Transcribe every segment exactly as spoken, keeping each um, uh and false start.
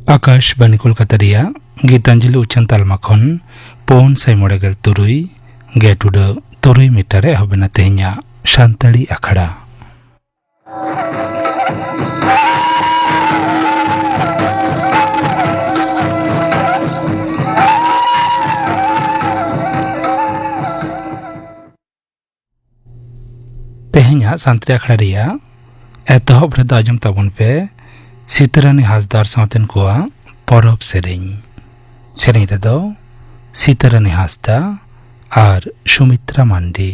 ᱟᱠᱟᱥᱵᱟᱱᱤ ᱠᱳᱞᱠᱟᱛᱟ ᱨᱮᱭᱟᱜ ᱜᱤᱛᱟᱧᱡᱚᱞᱤ ᱩᱪᱷᱟᱹᱱ ᱛᱟᱞᱢᱟ ᱠᱷᱚᱱ ᱯᱩᱱ ᱥᱟᱭ ᱢᱚᱬᱮ ᱜᱮᱞ ᱛᱩᱨᱩᱭ ᱜᱮᱴ ᱩᱰᱟᱹᱜ ᱛᱩᱨᱩᱭ ᱢᱤᱴᱟᱨ ᱮ ᱮᱦᱚᱵ ᱮᱱᱟ ᱛᱮᱦᱮᱧᱟᱜ ᱥᱟᱱᱛᱟᱲᱤ ᱟᱠᱷᱲᱟ᱾ ᱛᱮᱦᱮᱧᱟᱜ ᱥᱟᱱᱛᱟᱲᱤ ᱟᱠᱷᱲᱟ ᱨᱮᱭᱟᱜ ᱮᱛᱚᱦᱚᱵ ᱨᱮᱫᱚ ᱟᱸᱡᱚᱢ ᱛᱟᱵᱚᱱ ᱯᱮ ᱥᱤᱛᱟᱹᱨᱟᱱᱤ ᱦᱟᱸᱥᱫᱟ ᱟᱨ ᱥᱟᱶᱛᱮᱱ ᱠᱚᱣᱟᱜ ᱯᱚᱨᱚᱵᱽ ᱥᱮᱨᱮᱧ᱾ ᱥᱮᱨᱮᱧ ᱨᱮᱫᱚ ᱥᱤᱛᱟᱹᱨᱟᱱᱤ ᱦᱟᱸᱥᱫᱟ ᱟᱨ ᱥᱩᱢᱤᱛᱨᱟ ᱢᱟᱱᱰᱤ᱾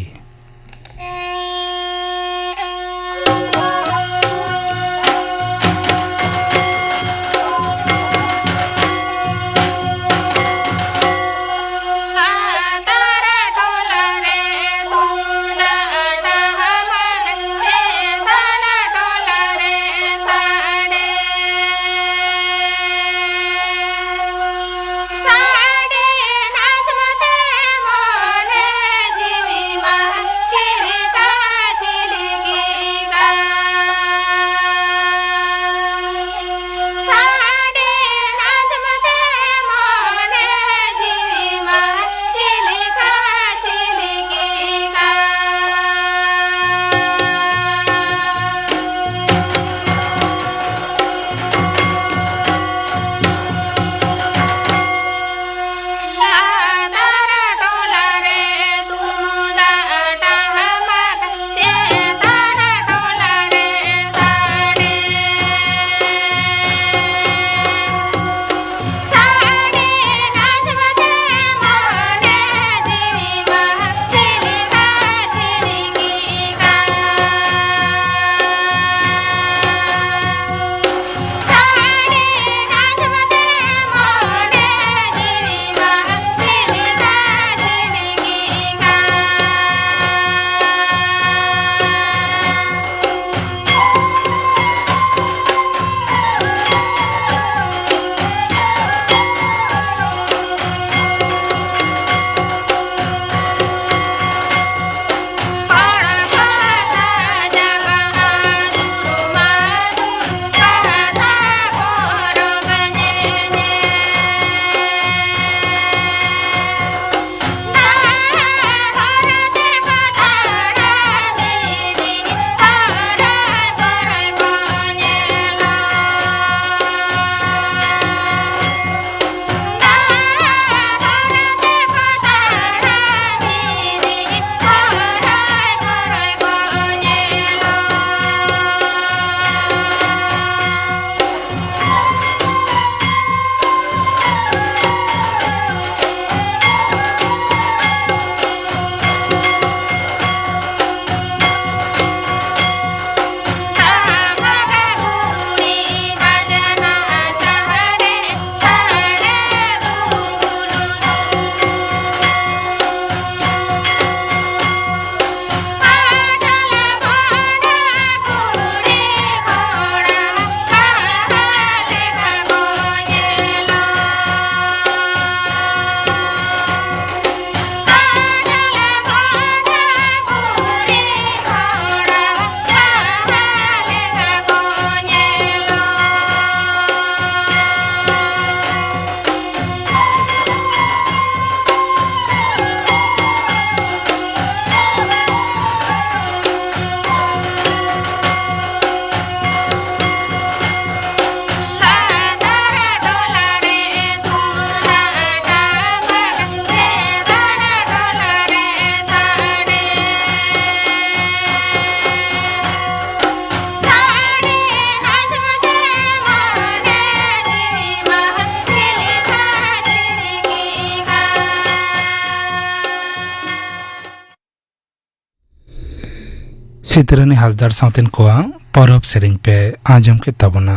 ᱪᱤᱛᱨᱟᱹᱱᱤ ᱦᱟᱸᱥᱫᱟᱜ ᱥᱟᱶᱛᱮᱱ ᱠᱚᱣᱟᱜ ᱯᱚᱨᱚᱵᱽ ᱥᱮᱨᱮᱧ ᱯᱮ ᱟᱸᱡᱚᱢ ᱠᱮᱫ ᱛᱟᱵᱚᱱᱟ᱾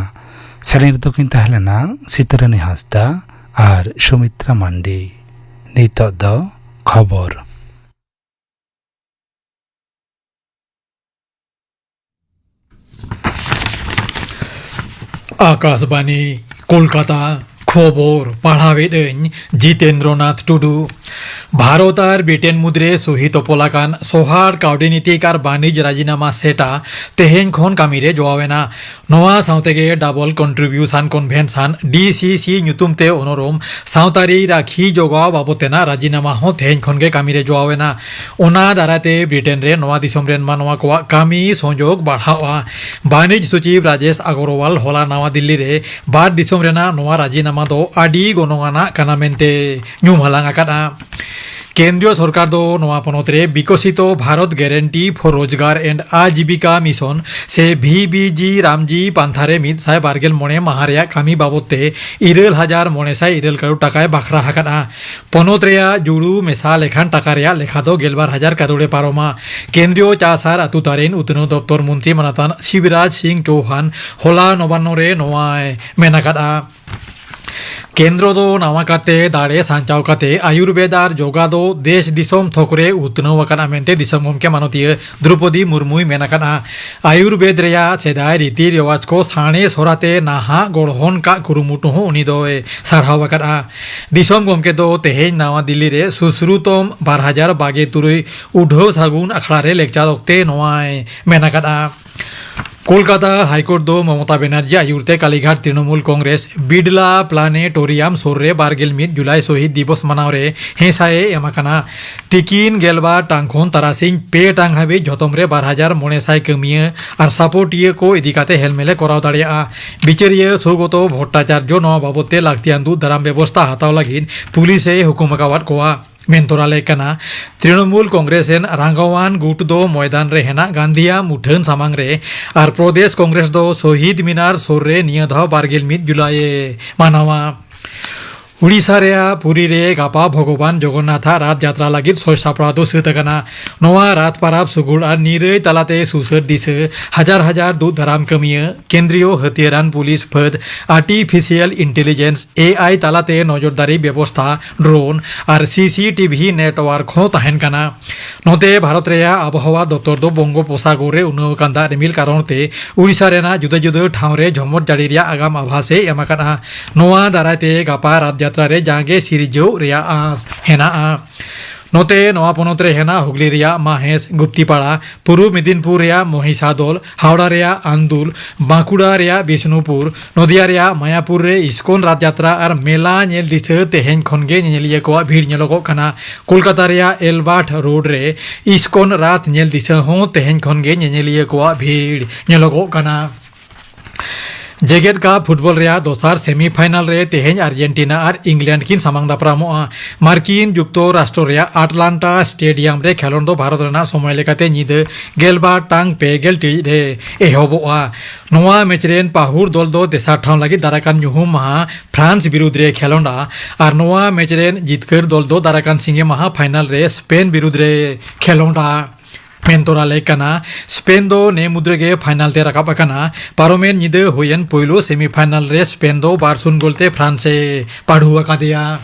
ᱥᱮᱨᱮᱧ ᱨᱮᱫᱚ ᱠᱤᱱ ᱛᱟᱦᱮᱸ ᱞᱮᱱᱟ ᱥᱤᱛᱨᱟᱹᱱᱤ ᱦᱟᱸᱥᱫᱟ ᱟᱨ ᱥᱩᱢᱤᱛᱨᱟ ᱢᱟᱱᱰᱤ᱾ ᱱᱤᱛᱚᱜ ᱫᱚ ᱠᱷᱚᱵᱚᱨ᱾ ᱟᱠᱟᱥᱵᱟᱱᱤ, ᱠᱳᱞᱠᱟᱛᱟ᱾ ᱠᱷᱚᱵᱚᱨ ᱯᱟᱲᱦᱟᱣᱮᱫ ᱟᱹᱧ ᱡᱤᱛᱮᱱᱫᱨᱚᱱᱟᱛᱷ ᱴᱩᱰᱩ᱾ ᱵᱷᱟᱨᱚᱛ ᱟᱨ ᱵᱨᱤᱴᱮᱱ ᱢᱩᱫᱽᱨᱮ ᱥᱩᱦᱤ ᱛᱚᱯᱚᱞ ᱟᱠᱟᱱ ᱥᱚᱦᱟᱨ ᱠᱟᱹᱣᱰᱤᱱᱤᱛᱤᱠ ᱟᱨ ᱵᱟᱹᱱᱤᱡᱽ ᱨᱟᱡᱤᱱᱟᱢᱟ ᱥᱮᱴᱟ ᱛᱮᱦᱮᱧ ᱠᱷᱚᱱ ᱠᱟᱹᱢᱤᱨᱮ ᱡᱚᱣᱟᱣ ᱮᱱᱟ᱾ ᱱᱚᱣᱟ ᱥᱟᱶᱛᱮᱜᱮ Double Contribution Convention, D C C ᱧᱩᱛᱩᱢ ᱛᱮ ᱚᱱᱚᱨᱚᱢ ᱥᱟᱶᱛᱟᱨᱤ ᱨᱟᱹᱠᱷᱤ ᱡᱚᱜᱟᱣ ᱵᱟᱵᱚᱛ ᱛᱮᱱᱟᱜ ᱨᱟᱡᱤᱱᱟᱢᱟ ᱦᱚᱸ ᱛᱮᱦᱮᱧ ᱠᱷᱚᱱᱜᱮ ᱠᱟᱹᱢᱤᱨᱮ ᱡᱚᱣᱟᱣ ᱮᱱᱟ᱾ ᱚᱱᱟ ᱫᱟᱨᱟᱭᱛᱮ ᱵᱨᱤᱴᱮᱱ ᱨᱮ ᱱᱚᱣᱟ ᱫᱤᱥᱚᱢ ᱨᱮᱱ ᱢᱟᱱᱣᱟ ᱠᱚᱣᱟᱜ ᱠᱟᱹᱢᱤ ᱥᱚᱸᱡᱳᱜᱽ ᱵᱟᱲᱦᱟᱣᱼᱟ᱾ ᱵᱟᱹᱱᱤᱡᱽ ᱥᱚᱪᱤᱵᱽ ᱨᱟᱡᱮᱥ ᱟᱜᱚᱨᱣᱟᱞ ᱦᱚᱞᱟ ᱱᱟᱣᱟ ᱫᱤᱞᱞᱤ ᱨᱮ ᱵᱟᱨ ᱫᱤᱥᱚᱢ ᱨᱮᱱᱟᱜ ᱱᱚᱣᱟ ᱨᱟᱡᱤᱱᱟᱢᱟ ᱫᱚ ᱟᱹᱰᱤ ᱜᱚᱱᱚᱝ ᱟᱱᱟᱜ ᱠᱟᱱᱟ ᱢᱮᱱᱛᱮ ᱧᱩᱢ ᱦᱟᱞᱟᱝ ᱟᱠᱟᱫᱼᱟ᱾ ᱠᱮᱱᱫᱨᱤᱭᱚ ᱥᱚᱨᱠᱟᱨ ᱫᱚ ᱱᱚᱣᱟ ᱯᱚᱱᱚᱛ ᱨᱮ ᱵᱤᱠᱚᱥᱤᱛᱚ ᱵᱷᱟᱨᱚᱛ ᱜᱮᱨᱮᱱᱴᱤ ᱯᱷᱚᱨ ᱨᱳᱡᱽᱜᱟᱨ ᱮᱱᱰ ᱟᱡᱤᱵᱤᱠᱟ ᱢᱤᱥᱚᱱ ᱥᱮ V B G ᱨᱟᱢᱡᱤ ᱯᱟᱱᱛᱷᱟ ᱨᱮ ᱢᱤᱫ ᱥᱟᱭ ᱵᱟᱨ ᱜᱮᱞ ᱢᱚᱬᱮ ᱢᱟᱦᱟ ᱨᱮᱭᱟᱜ ᱠᱟᱹᱢᱤ ᱵᱟᱵᱚᱛ ᱛᱮ ᱤᱨᱟᱹᱞ ᱦᱟᱡᱟᱨ ᱢᱚᱬᱮ ᱥᱟᱭ ᱤᱨᱟᱹᱞ ᱠᱟᱨᱳᱲ ᱴᱟᱠᱟᱭ ᱵᱟᱠᱷᱨᱟ ᱟᱠᱟᱫᱼᱟ᱾ ᱯᱚᱱᱚᱛ ᱨᱮᱭᱟᱜ ᱡᱩᱲᱩ ᱢᱮᱥᱟ ᱞᱮᱠᱷᱟᱱ ᱴᱟᱠᱟ ᱨᱮᱭᱟᱜ ᱞᱮᱠᱷᱟ ᱫᱚ ᱜᱮᱞᱵᱟᱨ ᱦᱟᱡᱟᱨ ᱠᱟᱨᱳᱲ ᱮ ᱯᱟᱨᱚᱢᱟ᱾ ᱠᱮᱱᱫᱨᱤᱭᱚ ᱪᱟᱥ ᱟᱨ ᱟᱹᱛᱩ ᱛᱟᱨᱤᱱ ᱩᱛᱱᱟᱹᱣ ᱫᱚᱯᱛᱚᱨ ᱢᱚᱱᱛᱨᱤ ᱢᱟᱱᱚᱛᱟᱱ ᱥᱤᱵᱨᱟᱡᱽ ᱥᱤᱝ ᱪᱳᱣᱦᱟᱱ ᱦᱚᱞᱟ ᱱᱚᱵᱟᱱᱱᱚ ᱨᱮ ᱱᱚᱣᱟᱭ ᱢᱮᱱ ᱟᱠᱟᱫᱼᱟ᱾ ᱠᱮᱱᱫᱨᱚ ᱫᱚ ᱱᱟᱣᱟ ᱠᱟᱨᱛᱮ ᱫᱟᱲᱮ ᱥᱟᱧᱪᱟᱣ ᱠᱟᱛᱮ ᱟᱭᱩᱨᱵᱮᱫ ᱟᱨ ᱡᱳᱜᱟ ᱫᱚ ᱫᱮᱥ ᱫᱤᱥᱚᱢ ᱛᱷᱚᱠ ᱨᱮ ᱩᱛᱱᱟᱹᱣ ᱟᱠᱟᱱᱟ ᱢᱮᱱᱛᱮ ᱫᱤᱥᱚᱢ ᱜᱚᱢᱠᱮ ᱢᱟᱱᱚᱛᱤᱭᱟᱹ ᱫᱨᱚᱯᱚᱫᱤ ᱢᱩᱨᱢᱩᱭ ᱢᱮᱱ ᱟᱠᱟᱫᱼᱟ᱾ ᱟᱭᱩᱨᱵᱮᱫ ᱨᱮᱭᱟᱜ ᱥᱮᱫᱟᱭ ᱨᱤᱛᱤ ᱨᱮᱣᱟᱡᱽ ᱠᱚ ᱥᱟᱬᱮᱥ ᱦᱚᱨᱟᱛᱮ ᱱᱟᱦᱟᱜ ᱜᱚᱲᱦᱚᱱ ᱠᱟᱜ ᱠᱩᱨᱩᱢᱩᱴᱩ ᱦᱚᱸ ᱩᱱᱤ ᱫᱚᱭ ᱥᱟᱨᱦᱟᱣ ᱟᱠᱟᱫᱼᱟ᱾ ᱫᱤᱥᱚᱢ ᱜᱚᱢᱠᱮ ᱫᱚ ᱛᱮᱦᱮᱧ ᱱᱟᱣᱟ ᱫᱤᱞᱞᱤ ᱨᱮ ᱥᱩᱥᱨᱩᱛᱚᱢ ᱵᱟᱨ ᱦᱟᱡᱟᱨ ᱵᱟᱜᱮ ᱛᱩᱨᱩᱭ ᱩᱰᱷᱟᱹᱣ ᱥᱟᱹᱜᱩᱱ ᱟᱠᱷᱲᱟ ᱨᱮ ᱞᱮᱠᱪᱟᱨ ᱚᱠᱛᱮ ᱱᱚᱣᱟᱭ ᱢᱮᱱ ᱟᱠᱟᱫᱼᱟ᱾ ᱠᱳᱞᱠᱟᱛᱟ ᱦᱟᱭᱠᱳᱨᱴ ᱫᱚ ᱢᱚᱢᱚᱛᱟ ᱵᱮᱱᱟᱨᱡᱤ ᱟᱭᱩᱨ ᱛᱮ ᱠᱟᱞᱤᱜᱷᱟᱴ ᱛᱨᱤᱱᱚᱢᱩᱞ ᱠᱚᱝᱜᱨᱮᱥ ᱵᱤᱰᱞᱟ ᱯᱞᱟᱱᱮᱴᱳᱨᱤᱭᱟᱢ ᱥᱩᱨ ᱨᱮ ᱵᱟᱨ ᱜᱮᱞ ᱢᱤᱫ ᱡᱩᱞᱟᱭ ᱥᱚᱦᱤᱫ ᱫᱤᱵᱚᱥ ᱢᱟᱱᱟᱣ ᱨᱮ ᱦᱮᱸᱥᱟᱭᱮ ᱮᱢ ᱟᱠᱟᱱᱟ᱾ ᱛᱤᱠᱤᱱ ᱜᱮᱞᱵᱟᱨ ᱴᱟᱝ ᱠᱷᱚᱱ ᱛᱟᱨᱟᱥᱤᱧ ᱯᱮ ᱴᱟᱝ ᱦᱟᱹᱵᱤᱡ ᱡᱷᱚᱛᱚᱢ ᱨᱮ ᱵᱟᱨ ᱦᱟᱡᱟᱨ ᱢᱚᱬᱮ ᱥᱟᱭ ᱠᱟᱹᱢᱤᱭᱟᱹ ᱟᱨ ᱥᱟᱯᱚᱴᱤᱭᱟᱹ ᱠᱚ ᱤᱫᱤ ᱠᱟᱛᱮ ᱦᱮᱞᱢᱮᱞ ᱮ ᱠᱚᱨᱟᱣ ᱫᱟᱲᱮᱭᱟᱜᱼᱟ᱾ ᱵᱤᱪᱟᱹᱨᱤᱭᱟᱹ ᱥᱳᱜᱚᱛᱚ ᱵᱷᱚᱴᱴᱟᱪᱟᱨᱡᱚ ᱱᱚᱣᱟ ᱵᱟᱵᱚᱛ ᱛᱮ ᱞᱟᱹᱠᱛᱤᱭᱟᱱ ᱫᱩᱜ ᱫᱟᱨᱟᱢ ᱵᱮᱵᱚᱥᱛᱟ ᱦᱟᱛᱟᱣ ᱞᱟᱹᱜᱤᱫ ᱯᱩᱞᱤᱥ ᱮ ᱦᱩᱠᱩᱢ ᱟᱠᱟᱣᱟᱫ ᱠᱚᱣᱟ᱾ ᱢᱮᱱ ᱛᱚᱨᱟ ᱞᱮ ᱠᱟᱱᱟ, ᱛᱨᱤᱱᱚᱢᱩᱞ ᱠᱚᱝᱜᱨᱮᱥ ᱨᱮᱱ ᱨᱟᱸᱜᱟᱣᱟᱱ ᱜᱩᱴ ᱫᱚ ᱢᱚᱭᱫᱟᱱ ᱨᱮ ᱦᱮᱱᱟᱜ ᱜᱟᱱᱫᱷᱤᱭᱟ ᱢᱩᱴᱷᱟᱹᱱ ᱥᱟᱢᱟᱝ ᱨᱮ ᱟᱨ ᱯᱨᱚᱫᱮᱥ ᱠᱚᱝᱜᱨᱮᱥ ᱫᱚ ᱥᱚᱦᱤᱫ ᱢᱤᱱᱟᱨ ᱥᱩᱨ ᱨᱮ ᱱᱤᱭᱟᱹ ᱫᱷᱟᱣ ᱵᱟᱨ ᱜᱮᱞ ᱢᱤᱫ ᱡᱩᱞᱟᱭ ᱮ ᱢᱟᱱᱟᱣᱟ᱾ ᱩᱲᱤᱥᱥᱟ ᱨᱮᱭᱟᱜ ᱯᱩᱨᱤ ᱨᱮ ᱜᱟᱯᱟ ᱵᱷᱚᱜᱚᱵᱟᱱ ᱡᱚᱜᱚᱱᱱᱟᱛᱷ ᱟᱜ ᱨᱟᱛ ᱡᱟᱛᱨᱟ ᱞᱟᱹᱜᱤᱫ ᱥᱚᱡᱽ ᱥᱟᱯᱲᱟᱣ ᱫᱚ ᱥᱟᱹᱛ ᱟᱠᱟᱱᱟ᱾ ᱱᱚᱣᱟ ᱨᱟᱛ ᱯᱟᱨᱟᱵᱽ ᱥᱩᱜᱩᱲ ᱟᱨ ᱱᱤᱨᱟᱹᱭ ᱛᱟᱞᱟᱛᱮ ᱥᱩᱥᱟᱹᱨ ᱫᱤᱥᱟᱹ ᱦᱟᱡᱟᱨ ᱦᱟᱡᱟᱨ ᱫᱩᱜ ᱫᱟᱨᱟᱢ ᱠᱟᱹᱢᱤᱭᱟᱹ, ᱠᱮᱱᱫᱨᱤᱭᱚ ᱦᱟᱹᱛᱤᱭᱟᱹᱨᱟᱱ ᱯᱩᱞᱤᱥ ᱯᱷᱟᱹᱫ, ᱟᱨᱴᱤᱯᱷᱤᱥᱤᱭᱟᱞ ᱤᱱᱴᱮᱞᱤᱡᱮᱱᱥ, ᱮ ᱟᱭ, ᱛᱟᱞᱟᱛᱮ ᱱᱚᱡᱚᱨᱫᱟᱨᱤ ᱵᱮᱵᱚᱥᱛᱷᱟ, ᱰᱨᱳᱱ ᱟᱨ ᱥᱤ ᱥᱤ ᱴᱤ ᱵᱷᱤ ᱱᱮᱴᱣᱟᱨᱠ ᱦᱚᱸ ᱛᱟᱦᱮᱱ ᱠᱟᱱᱟ᱾ ᱱᱚᱛᱮ, ᱵᱷᱟᱨᱚᱛ ᱨᱮᱭᱟᱜ ᱟᱵᱚᱦᱟᱣᱟ ᱫᱚᱯᱛᱚᱨ ᱫᱚ ᱵᱚᱝᱜᱳᱯᱚᱥᱟᱜᱚᱨ ᱨᱮ ᱩᱱᱟᱹᱣ ᱟᱠᱟᱱ ᱫᱟᱜ ᱨᱤᱢᱤᱞ ᱠᱟᱨᱚᱱ ᱛᱮ ᱩᱲᱤᱥᱥᱟ ᱨᱮᱱᱟᱜ ᱡᱩᱫᱟᱹ ᱡᱩᱫᱟᱹ ᱴᱷᱟᱶ ᱨᱮ ᱡᱷᱚᱢᱚᱨ ᱡᱟᱹᱲᱤ ᱨᱮᱭᱟᱜ ᱟᱜᱟᱢ ᱟᱵᱷᱟᱥ ᱮ ᱮᱢ ᱟᱠᱟᱫᱼᱟ᱾ ᱱᱚᱣᱟ ᱫᱟᱨᱟᱭ ᱛᱮ ᱜᱟᱯᱟ ᱨᱟᱛ ᱡᱟᱛᱨᱟ ᱨᱮ ᱡᱟᱸᱜᱮ ᱥᱤᱨᱡᱟᱹᱣ ᱨᱮᱭᱟᱜ ᱟᱸᱥ ᱦᱮᱱᱟᱜᱼᱟ᱾ ᱱᱚᱛᱮ, ᱱᱚᱣᱟ ᱯᱚᱱᱚᱛ ᱨᱮ ᱦᱮᱱᱟᱜ ᱦᱩᱜᱽᱞᱤ ᱨᱮᱭᱟᱜ ᱢᱟᱦᱮᱥ, ᱜᱩᱯᱛᱤᱯᱟᱲᱟ, ᱯᱩᱨᱩᱵ ᱢᱮᱫᱤᱱᱯᱩᱨ ᱨᱮᱭᱟᱜ ᱢᱚᱦᱤᱥᱟᱫᱚᱞ, ᱦᱟᱣᱲᱟ ᱨᱮᱭᱟᱜ ᱟᱱᱫᱩᱞ, ᱵᱟᱸᱠᱩᱲᱟ ᱨᱮᱭᱟᱜ ᱵᱤᱥᱱᱩᱯᱩᱨ, ᱱᱚᱫᱤᱭᱟ ᱨᱮᱭᱟᱜ ᱢᱟᱭᱟᱯᱩᱨ ᱨᱮ ᱤᱥᱠᱚᱱ ᱨᱟᱛ ᱡᱟᱛᱨᱟ ᱟᱨ ᱢᱮᱞᱟ ᱧᱮᱞ ᱫᱤᱥᱟᱹ ᱛᱮᱦᱮᱧ ᱠᱷᱚᱱ ᱜᱮ ᱧᱮᱧᱮᱞᱤᱭᱟᱹ ᱠᱚᱣᱟᱜ ᱵᱷᱤᱲ ᱧᱮᱞᱚᱜᱚᱜ ᱠᱟᱱᱟ᱾ ᱠᱳᱞᱠᱟᱛᱟ ᱨᱮᱭᱟᱜ ᱮᱞᱵᱟᱨᱴ ᱨᱳᱰ ᱨᱮ ᱤᱥᱠᱚᱱ ᱨᱟᱛ ᱧᱮᱞ ᱫᱤᱥᱟᱹ ᱦᱚᱸ ᱛᱮᱦᱮᱧ ᱠᱷᱚᱱ ᱜᱮ ᱧᱮᱧᱮᱞᱤᱭᱟᱹ ᱠᱚᱣᱟᱜ ᱵᱷᱤᱲ ᱧᱮᱞᱚᱜᱚᱜ ᱠᱟᱱᱟ᱾ ᱡᱮᱜᱮᱛ ᱠᱟᱯ ᱯᱷᱩᱴᱵᱚᱞ ᱨᱮᱭᱟᱜ ᱫᱚᱥᱟᱨ ᱥᱮᱢᱤᱯᱷᱟᱭᱱᱟᱞ ᱨᱮ ᱛᱮᱦᱮᱧ ᱟᱨᱡᱮᱱᱴᱤᱱᱟ ᱟᱨ ᱤᱝᱞᱮᱱᱰ ᱠᱤᱱ ᱥᱟᱢᱟᱝ ᱫᱟᱯᱨᱟᱢᱚᱜᱼᱟ᱾ ᱢᱟᱨᱠᱤᱱ ᱡᱩᱠᱛᱚ ᱨᱟᱥᱴᱨᱚ ᱨᱮᱭᱟᱜ ᱟᱴᱞᱟᱱᱴᱟ ᱥᱴᱮᱰᱤᱭᱟᱢ ᱨᱮ ᱠᱷᱮᱞᱚᱸᱰ ᱫᱚ ᱵᱷᱟᱨᱚᱛ ᱨᱮᱱᱟᱜ ᱥᱚᱢᱚᱭ ᱞᱮᱠᱟᱛᱮ ᱧᱤᱫᱟᱹ ᱜᱮᱞᱵᱟᱨ ᱴᱟᱝ ᱯᱮ ᱜᱮᱞ ᱴᱤᱲᱤᱡ ᱨᱮ ᱮᱦᱚᱵᱚᱜᱼᱟ᱾ ᱱᱚᱣᱟ ᱢᱮᱪ ᱨᱮᱱ ᱯᱟᱹᱦᱩᱲ ᱫᱚᱞ ᱫᱚ ᱛᱮᱥᱟᱨ ᱴᱷᱟᱶ ᱞᱟᱹᱜᱤᱫ ᱫᱟᱨᱟᱭ ᱠᱟᱱ ᱧᱩᱦᱩᱢ ᱢᱟᱦᱟ ᱯᱷᱨᱟᱱᱥ ᱵᱤᱨᱩᱫᱽ ᱨᱮ ᱠᱷᱮᱞᱚᱸᱰᱟ ᱟᱨ ᱱᱚᱣᱟ ᱢᱮᱪ ᱨᱮᱱ ᱡᱤᱛᱠᱟᱹᱨ ᱫᱚᱞ ᱫᱚ ᱫᱟᱨᱟᱭ ᱠᱟᱱ ᱥᱤᱸᱜᱮ ᱢᱟᱦᱟ ᱯᱷᱟᱭᱱᱟᱞ ᱨᱮ ᱥᱯᱮᱱ ᱵᱤᱨᱩᱫᱽ ᱨᱮ ᱠᱷᱮᱞᱚᱸᱰᱟ᱾ ᱢᱮᱱ ᱛᱚᱨᱟ ᱞᱮ ᱠᱟᱱᱟ, ᱥᱯᱮᱱ ᱫᱚ ᱱᱮ ᱢᱩᱫᱽ ᱨᱮᱜᱮ ᱯᱷᱟᱭᱱᱟᱞ ᱛᱮ ᱨᱟᱠᱟᱵ ᱟᱠᱟᱱᱟ᱾ ᱯᱟᱨᱚᱢᱮᱱ ᱧᱤᱫᱟᱹ ᱦᱩᱭᱮᱱ ᱯᱳᱭᱞᱳ ᱥᱮᱢᱤᱯᱷᱟᱭᱱᱟᱞ ᱨᱮ ᱥᱯᱮᱱ ᱫᱚ ᱵᱟᱨ ᱥᱩᱱ ᱜᱳᱞ ᱛᱮ ᱯᱷᱨᱟᱱᱥ ᱮ ᱯᱟᱹᱰᱩ ᱟᱠᱟᱫᱮᱭᱟ᱾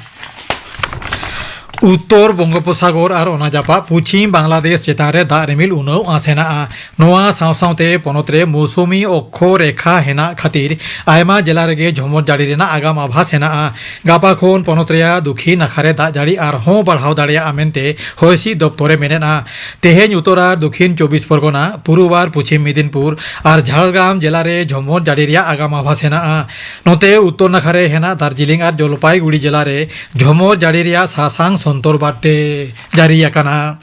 ᱩᱛᱛᱚᱨ ᱵᱚᱝᱜᱳᱯᱚᱥᱟᱜᱚᱨ ᱟᱨ ᱚᱱᱟ ᱡᱟᱯᱟᱜ ᱯᱚᱪᱷᱤᱢ ᱵᱟᱝᱞᱟᱫᱮᱥ ᱪᱮᱛᱟᱱ ᱨᱮ ᱫᱟᱜ ᱨᱤᱢᱤᱞ ᱩᱱᱟᱹᱣ ᱟᱸᱥ ᱦᱮᱱᱟᱜᱼᱟ᱾ ᱱᱚᱣᱟ ᱥᱟᱶ ᱥᱟᱶᱛᱮ ᱯᱚᱱᱚᱛ ᱨᱮ ᱢᱳᱣᱥᱩᱢᱤ ᱚᱠᱠᱷᱚ ᱨᱮᱠᱷᱟ ᱦᱮᱱᱟᱜ ᱠᱷᱟᱹᱛᱤᱨ ᱟᱭᱢᱟ ᱡᱮᱞᱟ ᱨᱮᱜᱮ ᱡᱷᱚᱢᱚᱨ ᱡᱟᱹᱲᱤ ᱨᱮᱱᱟᱜ ᱟᱜᱟᱢ ᱟᱵᱷᱟᱥ ᱦᱮᱱᱟᱜᱼᱟ᱾ ᱜᱟᱯᱟ ᱠᱷᱚᱱ ᱯᱚᱱᱚᱛ ᱨᱮᱭᱟᱜ ᱫᱩᱠᱷᱤᱱ ᱱᱟᱠᱷᱟ ᱨᱮ ᱫᱟᱜ ᱡᱟᱹᱲᱤ ᱟᱨᱦᱚᱸ ᱵᱟᱲᱦᱟᱣ ᱫᱟᱲᱮᱭᱟᱜᱼᱟ ᱢᱮᱱᱛᱮ ᱦᱚᱭ ᱦᱤᱸᱥᱤᱫ ᱫᱚᱯᱛᱚᱨ ᱮ ᱢᱮᱱᱮᱫᱼᱟ᱾ ᱛᱮᱦᱮᱧ ᱩᱛᱛᱚᱨ ᱟᱨ ᱫᱚᱠᱷᱤᱱ ᱪᱚᱵᱵᱤᱥ ᱯᱚᱨᱜᱚᱱᱟ, ᱯᱩᱨᱩᱵ ᱟᱨ ᱯᱚᱪᱷᱤᱢ ᱢᱮᱫᱤᱱᱯᱩᱨ ᱟᱨ ᱡᱷᱟᱲᱜᱨᱟᱢ ᱡᱮᱞᱟ ᱨᱮ ᱡᱷᱚᱢᱚᱨ ᱡᱟᱹᱲᱤ ᱨᱮᱭᱟᱜ ᱟᱜᱟᱢ ᱟᱵᱷᱟᱥ ᱦᱮᱱᱟᱜᱼᱟ᱾ ᱱᱚᱛᱮ, ᱩᱛᱛᱚᱨ ᱱᱟᱠᱷᱟ ᱨᱮ ᱦᱮᱱᱟᱜ ᱫᱟᱨᱡᱤᱞᱤᱝ ᱟᱨ ᱡᱚᱞᱯᱟᱭᱜᱩᱲᱤ ᱡᱮᱞᱟ ᱨᱮ ᱡᱷᱚᱢᱚᱨ ᱡᱟᱹᱲᱤ ᱨᱮᱭᱟᱜ ᱥᱟᱥᱟᱝ ᱥᱚᱱᱛᱚᱨ ᱵᱟᱨᱛᱮ ᱡᱟᱹᱨᱤ ᱟᱠᱟᱱᱟ᱾